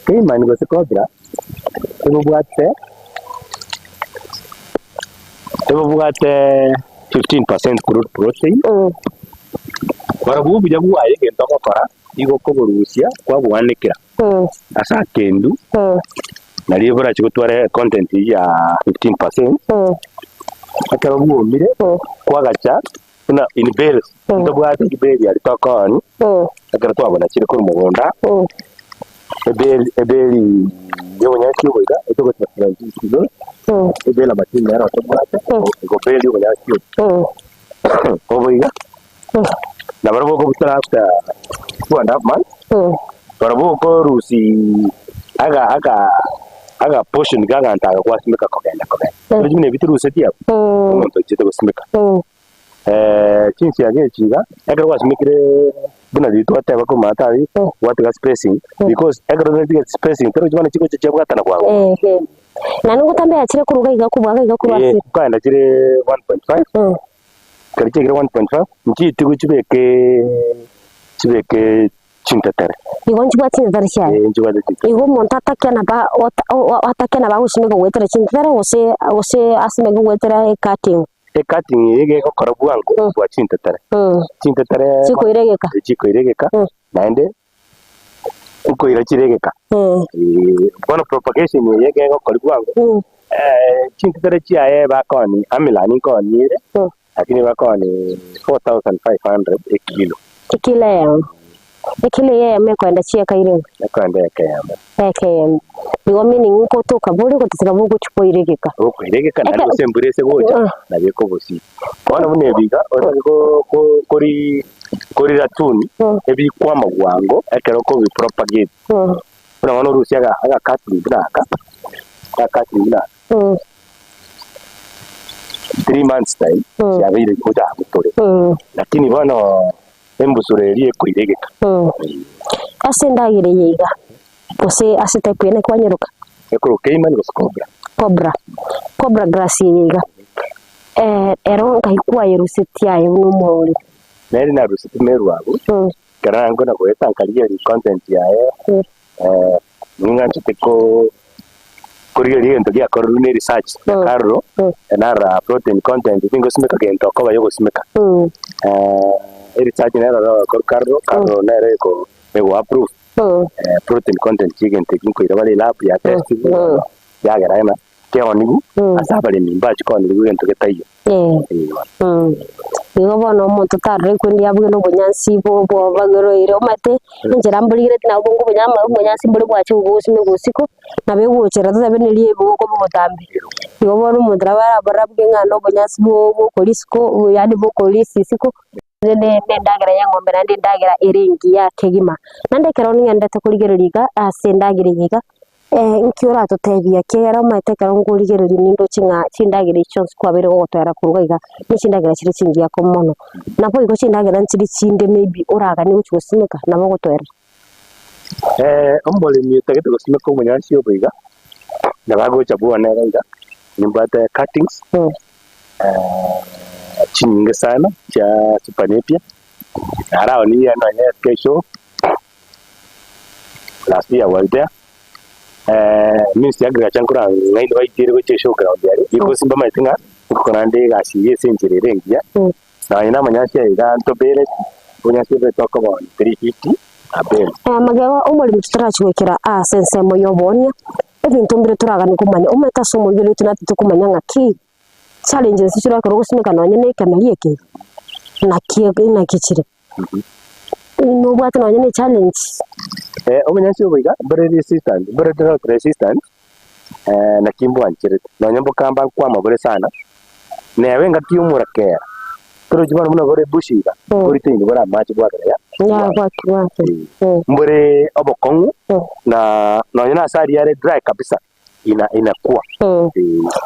Cayman gose Cobra, ebobwate ebobwate 15% crude protein, barabwo obuya bwaye egento ogokora, nigo okoborusia kwaboanekera ase akendu, nario borachie gotwara econtent eyio ya 15%, ekero bwomire, kwagacha buna in bales, ntobwate chibale aria tokooni, ekero twabonachire korwa mogondo, ebale ebale ya obonyansi obo iga, etogochia ebale amatini nero tobwate, igo bale ya obonyansi obo. Obo iga, nabarobwo okobutora after two and half months, barobwo okorusia aga aga aga portion ka aganto aka gwasimeka kogenda kogenda. Oroche buna ebi toruseti abwo, omonto oichete gosimeka. Chinsiaga echi iga, ekero gwasimekire buna riria twateba korwa maate aria, gwatiga spacing, because ekero otatigeti spacing, torochi bono chigocha chiabwatana bwango. Naende ngotambe yachire korwa iga iga kobua iga iga korwa ase. Nkoenda chire 1.5, ekero chiaikire 1.5, nchitigwe chibeke chibeke chintetere. Igo nchibwate chintetere chiaye. Eh, nchibwate chintetere. Igo omonto atake naba ota o- o- atake nabo agosimeka goetera chintetere gose gose asimeke goetera ecutting. Ecutting eye iga egokora bwango kobua chintetere. Chintetere Chikoiregeka. Chikoiregeka, naende nkoira chiregeka. Bono propagation eye iga egokori bwango, chintetere chiaye bakoonia, amilani nkooni ere. Lakini bakooni 4500 ekilo. Ekilo eyemo. Ekilo eye eyemo ekoenda chieka irenge? Ekoenda eka eyemo. Eka eyemo. Igo meaning nkotoka bore gotatiga bogochia koiregeka. Bokoiregeka naende gose embura ese gocha nabo ekobosia. Bono buna ebi iga otake ko- ko- kori kori ratuni ebikwama bwango ekero okobi propagate. Buna bono orusie aga agacutting buna aka, agacutting buna aka. 3 months time chiabeire ochagotore. Lakini bono embusuro eria ekoiregeka. Ase endagera eye iga, gose ase type eye naki kwanyeroka? Ekorwa Cayman gose Cobra. Cobra. Cobra grass eye iga, ero nkai kwayerusetie aye buna omoremi? Nere narusetie Meru abwo, ekero nankona goeta nkarigereria content yaye, ning'anchete ko korigereria egento giakorerwe ne research na Carlo, narora protein content tingosimeka gento okoba yogosimeka. Eresearch nero ero Carlo, Carlo nere eko ego approve protein content ya egento ekio nkoira bare elab ya test yagera ng'a keoniwu ase abaremi mbachi kooneriwa egento getaiyo. Igo bono omonto tarore kwendi abue na obonyansi bwabageroire omanyete enchera mborigereti nabo bongo obonyama obonyansi mbore bwacha gogosimeka osiko nabo egochera totabe na riebo gokoba obotambe. Igo bono omonto nabo arabore abuge ng'a na obonyansi bokoria isiko yaani bokorisia isiko ne endagera ya eng'ombe naende endagera ere engiya kegima. Naende ekero ng'endete korigereria iga ase endagera eye iga, nki oratotebia ekiagera omanyete ekero nkorigereria nindoche ng'a chindagera echi chionsi kwabeire gogotoera korwa iga iga, ne chindagera chire chingiya ko mono. Naboigo chindagera nchire chinde maybe oraganie gochia gosimeka nabo ogotoera. Omoremi otagete gosimeka omonyansi obo iga, nabo agocha bwane iga iga, nimbwate cuttings, chinyinge sana chia super napier, naraonie nonye kesho, last year I was there, ministry ya agriculture nkora ng'aini baitiere gochia eshowground aria, because mbamaete ng'a nkokora nde egasi eye ase enchera ere engiya, nonye na amanyasi aya iga ntobereti, obonyansi obo tokoba on 350 a bale. Magega omoremi totarachia goikera ase ensemo y'oboonia, ebinto mbire toraganie komanya, omanyete ase omoibori oito natete komanya ng'aki challenges chire ekero ogosimeka nonye na ekemeri eke, naki naki chire. Nobwate nonye na echallenge. Obonyansi obo iga mbore resistant, mbore drought resistant, naki mbwancherete, nonye mbokamba nkwama bore sana, neba engaki ya omorakera, torochi bono buna bore bush iga, borite inde bore amache bwagera ya Ya bwaki bwake. Mbore obokong'u na nonye na ase aria are dry kabisa ina inakwa.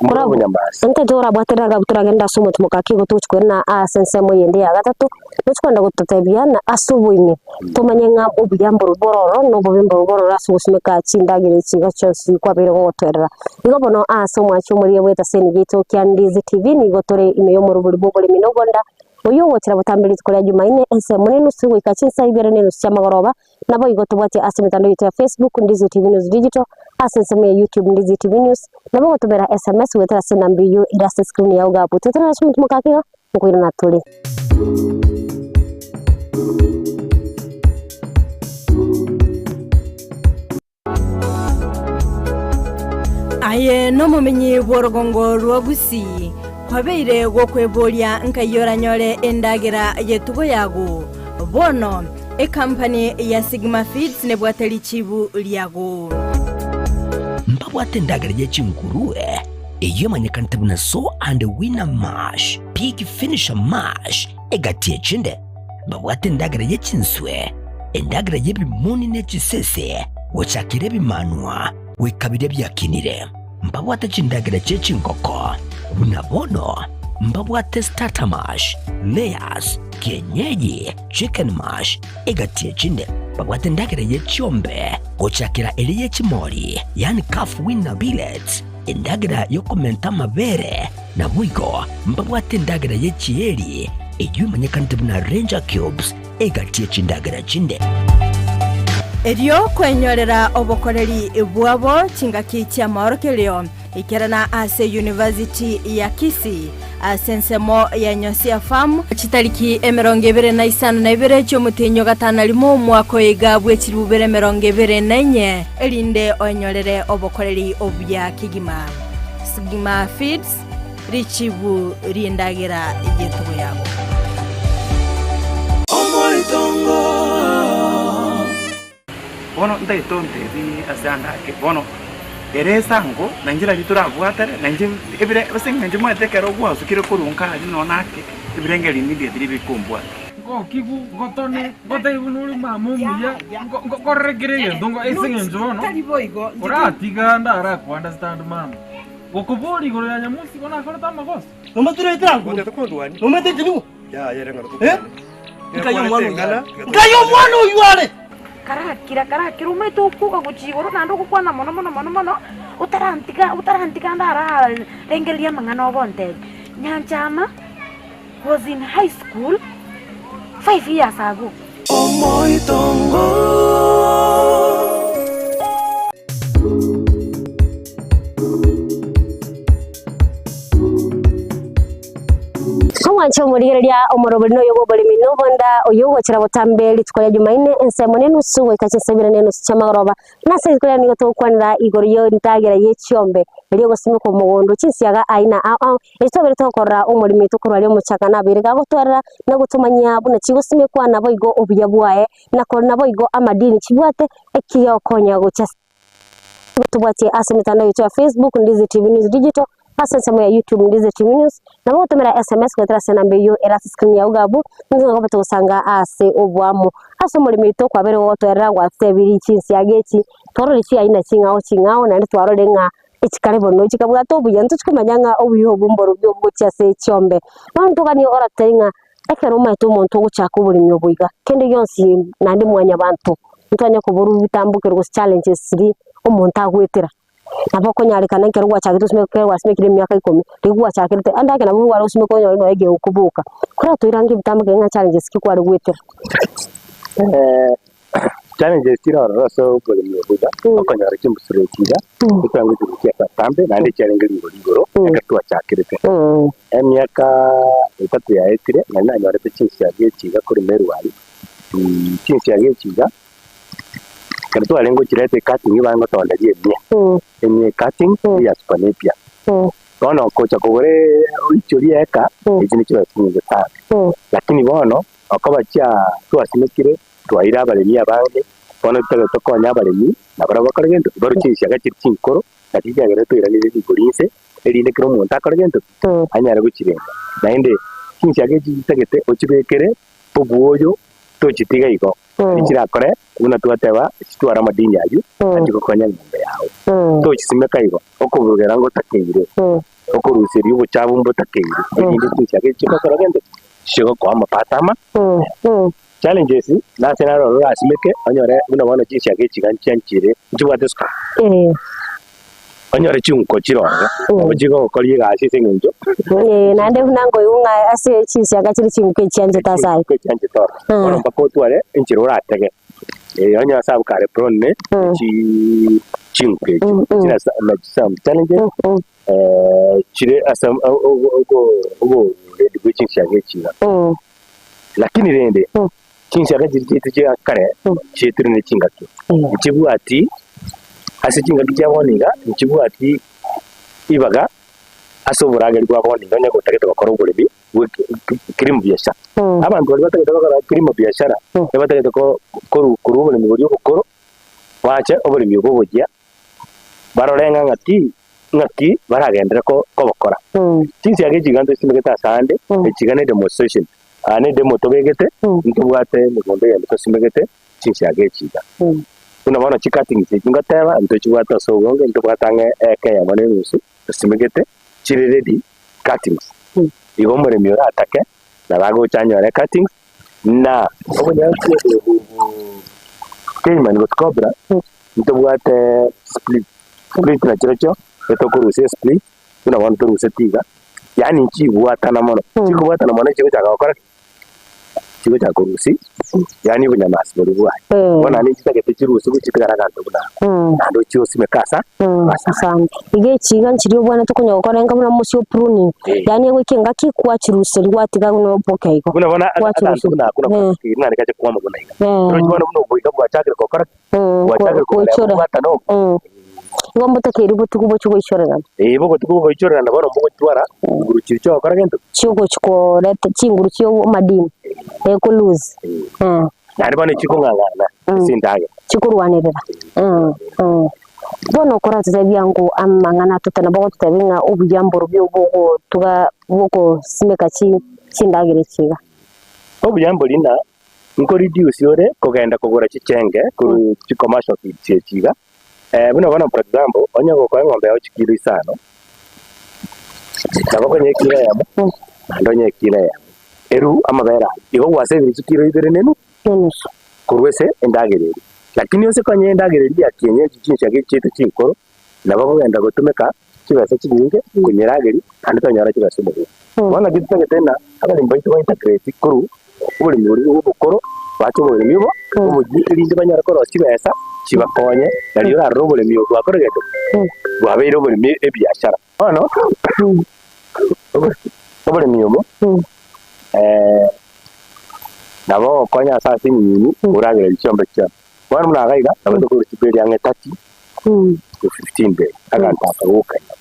Mbore obonyamasi. Intwe torabwaterere agabu toragende ase omotimoka ake igo togochia koirana ase ensemo eyende ya gatato, tochi kogenda gototebia na ase oboime tomanye ng'a obuya mborobwo bororo na obobe mborobwo bororo ase ogosimeka chindagera echi iga chionsi kwabeire gogotwerera. Igo bono ase omwachi omorigia bw'etaseni yaito kia Ndizi TV nigo tore ime y'omorobori bw'oboremi na obonda, oyio ogochera botambe rituko ria Jumaine ensemo na enusu goika chinsa ibere na enusu chi'amagoroba, Naboigo tobwatie ase emetandao yaito ya Facebook, Ndizi TV News Digital, ase ensemo ya YouTube, Ndizi TV News, nabo ogotomera SMS goetera ase enamba eyio ere ase escreen yao iga abwo. Toetera ase omonto mokake iga, nkoirana tore. Aye nomomenyi bw'orogongo rwa Gusii, kwabeire gokweboria nkai oranyore endagera y'etugo yago. Bono, ekampani ya Sigma Feeds nebwate richibu riago. Mbabwate endagera ye chingurue, eyio emanyekanete buna Sow and Winner Mash, Pig Finisher Mash, egati echinde. Babwate endagera ye chinswe, endagera y'ebimoni ne chisese, gochakera ebimanwa goika biria biakinire. Mbabwate chindagera chie chingoko, buna bono mbabwate starter mash, layers, kienyeji, chicken mash, egati echinde. Babwate endagera ye chiombe, gochakera eria ye chimori, yaani calf weaner pellets, endagera y'okomenta amabere, Naboigo mbabwate endagera ye chieri, eyio emanyekanete buna Ranger Cubes, egati ye chindagera chinde. Erio kwenyorera obokoreri bwabo chingaki chi'amaorokererio, ikerana ase University ya Kisii ase ensemo ya Nyosia Farm, chitariki 25 chi'omotienyi o gatano rimo omwaka oyo iga bwe chilifu bibere 24, erinde oenyorere obokoreri obuya kegima. Sigma Feeds. Richibu ri'endagera y'etugo yabo. Bono ntagete ontebi ase ande ake, bono ere esango na inche nari torabwatane, na inche ebire ase eng'encho omanyete ekero gwasukire korwa nka aria nonye ake, ebirengererio immediately bikombwata. Ngokigu, ngotone, ngotebi buna ore mama omuya, ngo- ngo- nkorere kera egento ngo ase eng'encho bono, oratiga ndara understand mama. Gokoboria igoro ya Nyamusi bono akorete amagoso. Nkai omwana oyio are. Karakira, karakira, omanyete okoga gochia igoro naende ogokwana mono mono mono mono, otarantiga otarantiga ndararengereria amang'ana ogontebia. Nyanchama was in high school 5 years ago. Omwanche omorigereria omorobori noyo bw'oboremi na obonda, oyio ogochera botambe rituko ria Jumaine ensemo na enusu goika chinsa ibere na enusu chi'amagoroba. Na ase rituko riria nigo togokwanera igoro y'endagera ye chiombe eria egosimekwa omogondo, chinsiaga aina ao ao, echi twabere tokorora omoremi oito korwa aria omochaka nabeire gagotwerera na gotomanyia buna chigosimekwa naboigo obuya bwaye, na kore naboigo amadini chibwate ekigokonya gochia ase. Tobwatie ase emetandao yaito ya Facebook, Ndizi TV News Digital, ase ensemo ya YouTube, Ndizi TV News. Nabo ogotomera SMS goetera ase enamba eyio ere ase screen yao iga abwo, intwe nigo togosanga ase oboamo. Ase omoremo oito kwabeire gogotoerera gwatebirie chinsiaga echi, twarorire chiaina ching'ao ching'ao naende twarorire ng'a echikare bono chikabwata obuya, ntochi komanya ng'a obuya obo mborobio gochia ase chiombe. Bono ntoganie oratebie ng'a Ekero omaete omonto ogochaka oboremi obo iga, kende gionsi naende mwanyabanto, ntwanye koborwa ebitambokero gose challenges chiria omonto agoetera. Nabo okonyarekana ekero gwachagete gosimeka ekero gwasimekire emiaka ikomi, riria gwachakerete ande ake nabo kware gosimeka onyore nonya egeokoboka. Koratoirange ebitambokero ng'a challenges ki kware goetera. Challenges chire ororo ase oboremi obo iga, okonyora chimbusuro echi iga, ekiwango ekio gochia atambe naende chiarenge rigori igoro, ekero twachakerete. Emiaka etato yaetire, nari nanyorete chinsiaga echi iga korwa Meru aria, chinsiaga echi iga, ekero twarenge gochireta ecutting nigo barenge gotoonderia emia, emia ecutting eya super napier. Bono gocha kogora oichorie eka, echi nichibesa chinyinge sana. Lakini bono, okoba chia twasimekire. Twaeire abaremi abange, bono totagete tokonye abaremi, na barabwo bakore gento ki? Barue chinsiaga chiria chinkoro, na chichiagere toiranerie rigori inse, erinde kera omonto akore gento ki? Anyare gochirenda. Naende chinsiaga echi chitagete ochibekere obwoyo, tochitiga igo, naende chirakore buna twateba, chitware amadini ayio, achie gokonya eng'ombe yao. Tochisimeka igo, okoburugera ngotakeire, okoruseria obochafu mbotakeire, erinde chinsiaga echi chigokora gento ki? Chigokoa amapato ama. Challenges nase naro oro orasimeke onyore buna bono chinsiaga echi iga nchianchire nchibwate sukari. Onyore chiunko chire ororo nabo chigogokoria egasi ase eng'encho Naende buna nkoigwa ng'a ase chinsiaga chire chinguko echianchete ase ayio. Chinguko echianchete ororo. Bono mpaka otware enchera oratege. Onye ase abwo kare prone chi chinguko echio. Chire ase nachi some challenges chire ase oborendi bwe chinsiaga echi iga. Lakini rende, chinsiaga chiria chiaito chia kare chiaetire ne chingaki, nchibwati ase chingaki chia bono iga, nchibwati ribaga ase oborageri bwa bono iga onye gotagete gokora oboremi bwe kilimo biashara. Abanto baria batagete gokora kilimo biashara, nibatagete ko koru korwa oboremi boria obokoro, bache oboremi obo oboyia, barore ng'a ng'aki ng'aki baragenderere kobokora. Chinsiaga echi iga ntosimegete ase ande, echi iga ne demonstration, aa ne demo tobegete, ntobwate emegondo eyemo tosimegete chinsiaga echi iga. Buna bono chicuttings echi ngoteba, ntochibwate ase obonge, ntobwate ang'e eka eyemo na enusu tosimegete, chire ready cuttings. Igo omoremi oratake, nabo agocha anyore cuttings, na obonyansi obo cayman gose cobra, ntobwate split. Split nachirochio etokorusia esplit buna bono toruseti iga, yaani nchibwatana mono, chikobwatana mono chigochaka gokora ki? Chigochaka korusia yaani obonyamasi boria bwaye. Bono naende nchitagete chirusigwe chitigare aganto buna ako, naende ochie osimeke asa ase Asante. Iga echi iga nchiria obwenerete konya gokora enga buna mosie o pruning, yaani egoika engaki kwachiruseria gwatiga buna oboke igo. Buna bono aganto Gwachiruseria. buna ako nabo naende gache kwama buna iga. Oroche bono buna oboiga bwachakire gokora ki? Gwachakire Goichora. kobwatana obo. Igo mbotakeiri botuko bochie goichorerana. Ee, bogotuko bogoichorerana bono mbogotwara chinguru chiria chiogokora gento ki? Chiogochi koreta chinguru chia amadini, eko lose. Naende bono chikong'ang'ana ase endagera. Chikorwanerera. Bono okoratotebia ng'o amang'ana atote nabo ogototebia ng'a obuya mborobio bogotuga bogosimeka chindagera echi iga. Obuya mbori ng'a nko reduce ore kogenda kogora chichenge korwa chi commercial feeds echi iga, buna bono for example, onye gokoa eng'ombe yao chikilo isano, nabo okonya ekilo eyemo, naende onye ekilo eyemo, eru amabere ayio, igo gwasevire chikilo ibere na enusu korwa ase endagera eria. Lakini ase konya endagera eria ya kienyeji chinchage chiaito chinkoro, nabo okogenda gotumeka chibesa chinyinge konyerageria naende tonyora chibesa omobuko. Bono naki totagete ng'a abaremi baito ba integrate korwa oboremi boria bwa obokoro bache oboremi obo oboyia erinde banyare korosia chibesa chibakonye nario orarore oboremi obo bwakora gento ki? Bwabeire oboremi ebiashara. Bono oboremi obo nabo ogokonya ase ase enyinyi oragereria chiombe chiao. Bono buna iga iga nabo tokorusia chiberi ang'e 30 to 15 days aganto aka gokanya.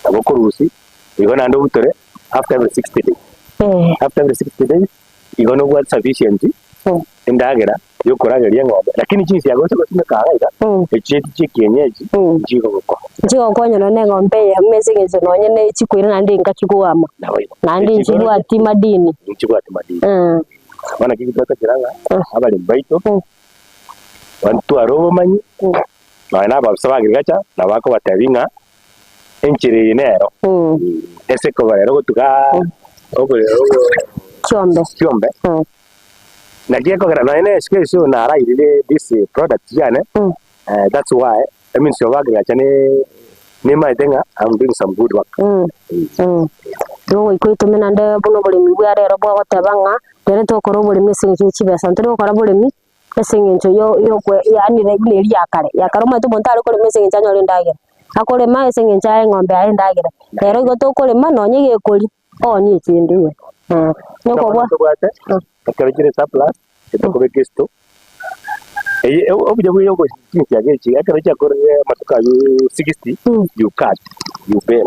Nabo okorusia igo naende obutore after every 60 days. After every 60 days igo nobwate sufficient endagera yokorageria eng'ombe lakini chinsiaga gose gosimeka iga iga echio chia ekienyeji nchigogokonya. Nchigokonya nonya na eng'ombe eyemo ase eng'encho nonya ne chikoira naende engaki koama naende nchibwati madini. Nchibwati madini. Bono naki twatachera ng'a abaremi baito bantware obomanyi nonya na ababisa ba agriculture nabo bakobatebia ng'a enchera eye nero ase ekoba ero gotuga Chiombe. chiombe naki ekogera nonya na esiko ase narairire this product yane that's why Eministry of Agriculture nemaete ng'a I'm doing some good work. Igo goika oitome naende buna oboremi bwa rero bwagoteba ng'a rero togokora oboremi ase eng'encho ye chibesa, ntori gokora boremi ase eng'encho yo yokwe yaani buna eria ya kare, ya kare omanyete omonto are korema ase eng'encho anyore endagera, akorema ase eng'encho aye eng'ombe yaye endagera. Rero igo tokorema nonye egekori, oonie echinde iga, nokobua. Tobwate ekero chire surplus etokobeka esito Eye obuya bwa chinsiaga echi ekero chiakorire amatuko aywo 60 you cut you bale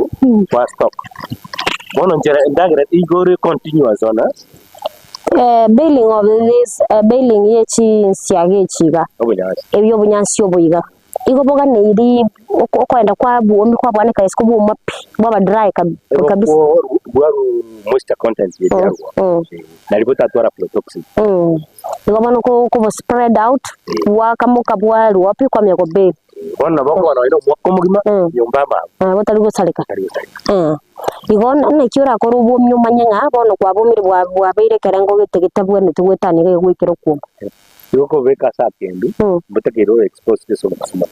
kwa stock. Bono nchera endagera igo ore continuous on Baling of this baling ye chinsiaga echi iga obonyansi. Ebi obonyansi obo iga igo boganeiri okoenda kwa bwomi kwabwaneka isiko bwoma pi bwaba dry kabisa. Bwaru moisture content yarwa nari botatwara aflatoxin. Igo bono kobo spread out bwakamoka bwarwa pi kwamanya go bale. Bono nabo okogana nonya omwaka omogima nyomba amago. Botari gosareka. Igo naki orakore obwomi omanye ng'a bono kwabomire bwabeire ekerengo gete getabwenereti goetania gegoikera okwoma. Igo okobeka ase akendu, mbotakeire obe exposed ase obosuma.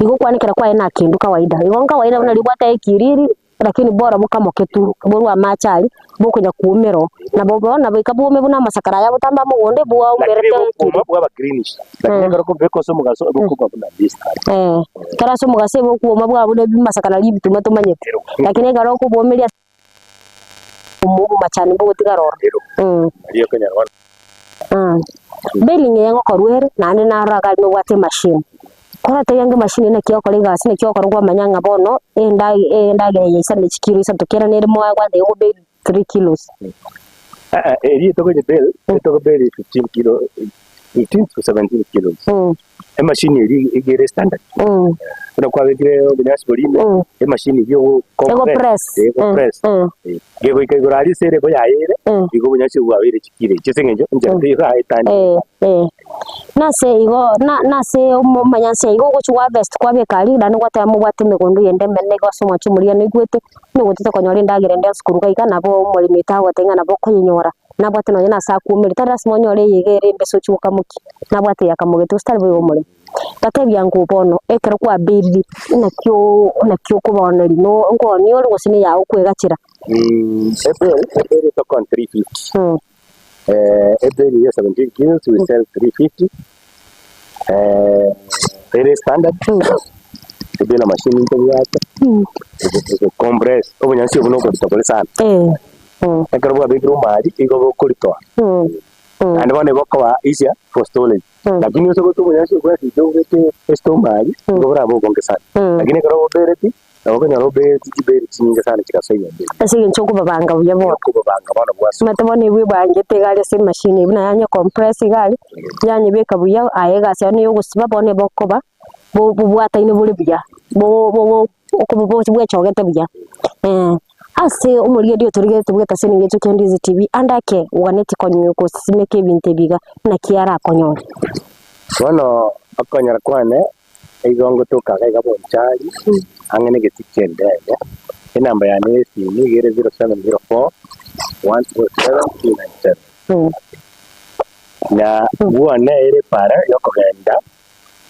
Igo okwanekera kwaye na akendu kawaida. Igo nkawaida buna ribwate ekiriri, lakini bora bokamoke tu, borwe amache aria, bokonya kuomera oo. Nabo bono goika bwome buna amasakara aya botambe mogondo Lakini bwaumerete bokoma bwaba greenish, lakini ekero okobeka ase omogaso bokoma buna mistari. Ekero ase omogaso ebokwoma bwaba buna ebimasakara riria ebituma tomanyete. Lakini ekero okobwomeria ase obomachani mbogotigara ororo. Riria okonyora bono. Baling eye ngokorwa ere, naende narora iga aria nobwate emachine. Koratebia ng'a emachine eye naki egokora egasi, naki egokora kwamanya ng'a bono endagera eye yaisana ne chikilo isato kera nere moyo gwateba igo bale three kilos. Eria etokonya bale, etogo bale 15 kilo, 15 to 17 kilos. Emachine eria iga ere standard. Buna kwabekire obonyansi boria ime, emachine eria ego Ego press. ego press. Gegoika igoro aria ase ere boyayeire, igo obonyansi obwo bwabeire chikilo echi ase eng'encho enchera teiyo eraetanie. Nase igo nase omonyansi igo ogochia gwa harvest kwabeka aria naende gwateba mobwate emegondo eyende emenene igo ase omwancho omoria noigwete, onye gotete konyora endagera ende ase koruga iga nabo omoremi tagoteba ng'a nabo okoyenyora. Nabwate nonya nase akuomeria, tari lasima onyore eye iga ere embese ochie gokamokia, nabwate eye akamogete gose tari boigo omoremi. Ngatebia ng'o bono, ekero kwabeirire, naki oo naki okobaoneria no nkoonia ore gose na eyao okwegachera? Ebale, ebale etokon 350. Ebale eye 17 kilos we sell 350. Ere standard, ebale machine ntobwate, ego compress, obonyansi obo nokorita bore sana. Ekero bwabekirwe omari, igo bokoritoa. Naende bono ebokoba easier for storage. Lakini ase gotua obonyansi obwo bwesike obeke estoma aria, nigo borabe obonge sana. Lakini ekero obobereti, nabo okonyora obereti chiberi chinyinge sana chigasoa enyomba ime. Ase eng'encho okobabanga buya bono. Okobabanga bono bwasoa. Omanyete bono ebwe ebangete iga aria ase emachine buna yanye compress iga aria, yanyebeka buya, aye egasi yao niyo ogosiba bono ebokoba, bo bobwataine bore buya, bo bo bwechogete buya. Ase omorigereria otorigerete bwete ase eng'encho kia Ndizi TV, ande ake oganeti konye gosimeka ebinto ebi iga, naki arakonyore? Bono okonyora kwane igo ngotoka iga iga Bonchari, ang'e na egetii kia endege, enamba yane ya esimi nigo ere 0704 147 297. Na bwane ere epara yokogenda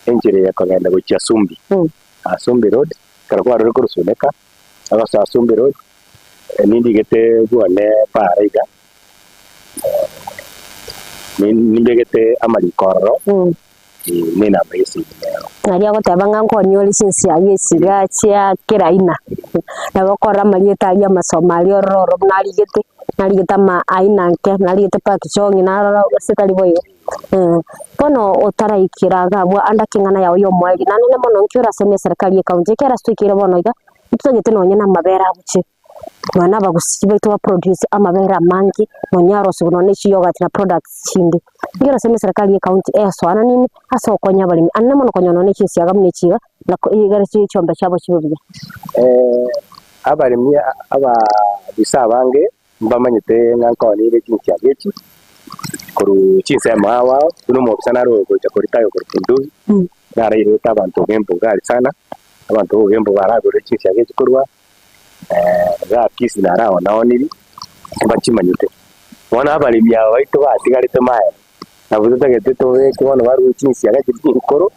enchera eye ekogenda gochia Sumbi, Sumbi road, ekero kwarure korwa Suneka, agosoa Sumbi road, nindigete bwane para iga, nimbegete amariko ororo, na enamba ya esimi nero. Naria agoteba ng'a nkonyore chinsiaga echi iga chia kera aina, nabo okorora amarieta aria amasomo aria ororo oro buna arigete, narigete ama aina nke, narigete Park Chong narora gose tari boigo. Bono otaraikera iga abwo ande ake eng'ana yao y'omoerio, na nene mono nki oraseme eserekari y'ecounty, ekero ase twaikeire bono iga, ntotagete nonye na amabere agochia, nonya na abagusii baito ba produce amabere amange, nonya arosiwe nonya ne chiyoghurt na products chinde. Nki oraseme eserekari y'ecounty esoananie ime ase ogokonya abaremi, anene mono konya nonya ne chinsiaga buna echi iga, na ko igere chiombe chiabo chibe buya. Abaremi ababisa abange Mbamanyete ng'a nkoonire chinsiaga echi korwa chinsemo ao ao, buna omobisa nare ogocha korita aye korwa Bunduki, narairete abanto Ogembo iga aria sana, abanto ba Ogembo baragorire chinsiaga echi korwa igaa Kisii naraonaoniri, mbachimanyete. Bono abaremi aba baito batigarete maega, nabo totagete tobeke bono barue chinsiaga echi chinkoro,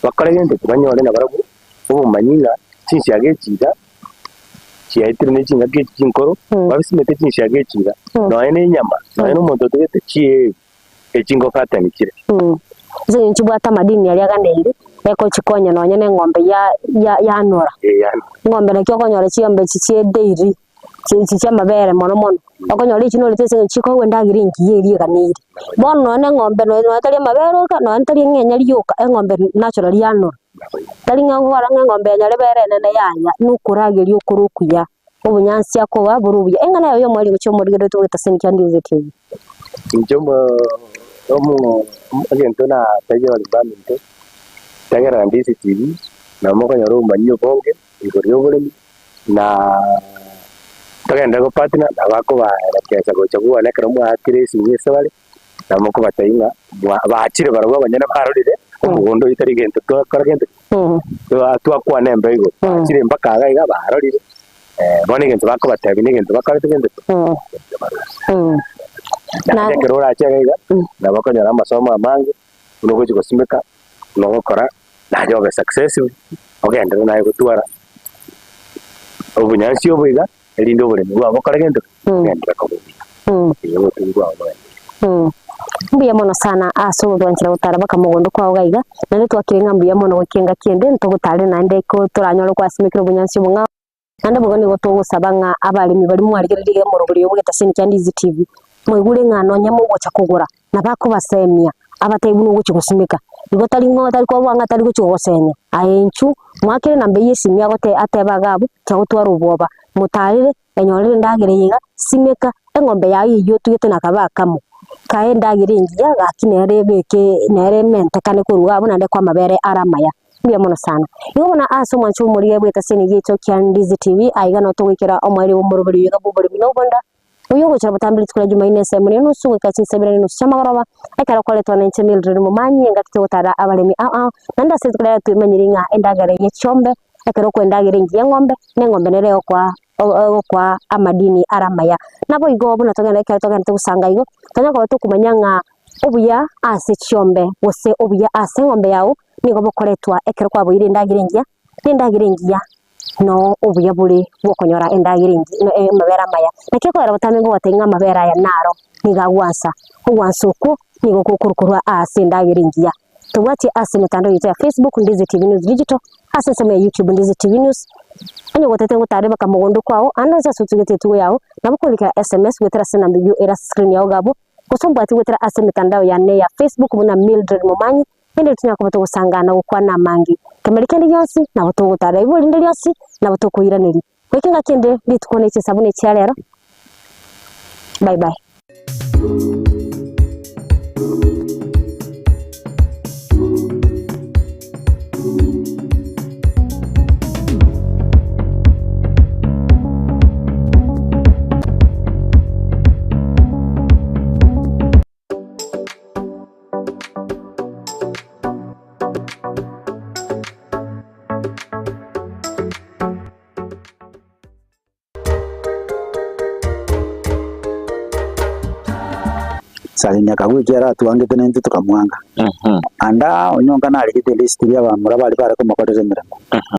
bakore gento ki? Banyore nabarabwo obomanyi ng'a chinsiaga echi iga. chiaetire ne chingaki echi chinkoro, babisimete chinsiaga echi iga, nonya ne enyama, nonya na omonto otugete chieri, echi ngofatani chire. Ase eng'encho chibwate amadini aria aganeire, ekochikonya nonya na eng'ombe ya ya yanora. Eh, yanora. Eng'ombe naki okonyora chiombe echi chie dairy, chi chia amabere mono mono, okonyora echi norete ase eng'encho chikoegwa endagera engiya eria eganeire. Bono nonya na eng'ombe nonya nonya tari amabere oka, nonya tari eng'enya rioka, eng'ombe naturally yanora. Tari ng'a nkogora ng'a eng'ombe ya nyarebe ere enene yaya, nokorageria okore okuya, obonyansi akoba bore obuya. Eng'ana yaye y'omweri gochia omorigereria tobwate ase enkia ndiuze tv. Inche omo omo egento natebirie abaremi baminto, tegerera Ndizi TV, nabo mokonyora obomanyi obonge igoro ya oboremi, na togenderere gopartner, nabo bakobaerekesa gocha bwane ekero mwaakire esimi ase bare. Nabo mokobatebia ng'a bwa- bachire barabwo abanyene barorire omogondo oyio tari gento twakora gento ki? Twa- twakwana embeo igoro, bachire mpaka iga iga barorire, bono egento bakobatebia na egento bakorete gento ki? Egento baroche. Naende ekero orache iga iga, nabo okonyora amasomo amange, buna ogochi gosimeka, buna ogokora, naye obe successful, ogenderere naye gotwara obonyansi obo iga. erinde oboremi bwao bokore gento ki? Bogenderere koba obuya. Erio obotugi bwao bogenderere. Mbuya mono sana ase ogotwanchera gotara baka mogondo kwao iga iga, naende twakire ng'a mbuya mono goika engaki ende ntogotare naende ko toranyore kwasimekire obonyansi obong'ao. Naende boigo nigo togosaba ng'a abaremi baria mwarigereria iga emorobori oyo bw'egetaseni kia Ndizi TV, mwaigure ng'a nonye mogocha kogora nabo akobasemia, abatebi buna ogochia gosimeka. Igo tari ng'o tari koboa ng'a tari gochia gogosemia, aye inchuo mwakere enamba eyio esimi agote atebe iga abwo, tiagotwara obwoba, motarere, enyorere endagera eye iga, simeka, eng'ombe yago eyio otugete nakabe akamo, kae endagera engiya gaki nere ebeke nere ementekane korwa iga abwo naende kwamabere are amaya. Mbuya mono sana. Igo bono ase omwancho bw'omorigia bw'etaseni giaito kia Ndizi TV, aiga noo togoikera omoerio bw'omoroberi oyo iga bw'oboremi na obonda, Oyio ogochia botambe rituko ria Jumaine ensemo ne enusu goika chinsa ibere ne enusu chi'amagoroba, ekero koretwa nenche Mildred Momanyi, engaki togotara abaremi ao ao, naende ase rituko riaye twemanyiri ng'a endagera eye chiombe, ekero okoa endagera engiya eng'ombe, na eng'ombe nere egokoa egokoa amadini are amaya. Naboigo buna togenda ekero togenderete gosanga igo, tonya koba tokomanya ng'a obuya ase chiombe gose obuya ase eng'ombe yago nigo bokoretwa ekero kwaboire endagera engiya, na endagera engiya Noo obuya bore bw'okonyora endagera engiya, amabere amaya. Naki ekogera botambe ngogotebi ng'a amabere aya naro nigo agwansa. Ogwansa okwo nigo gokorwa korwa ase endagera engiya. Tobwatie ase emetandao yaito ya Facebook, Ndizi TV News Digital, ase ensemo ya YouTube, Ndizi TV News. Onye gotete ngotare baka mogondo kwao, ande onsi ase otugete etugo yao, nabo okorikera sms goetera ase enamba eyio ere ase screen yao iga abwo. Gose ombwati goetera ase emetandao yane ya Facebook buna Mildred Momanyi, rende tonyare koba togosangana gokwana amange. Kemeri kende gionsi nabo togotara, ibo rinde rionsi nabo tokoiraneria. Goika engaki ende rituko ne chinsa buna echia rero. Bye bye. Saini akagwa ekiagera atwangete naintwe tokamwanga. Ande onyonka narigete elist ya abamura baria bare komokorera emeremo.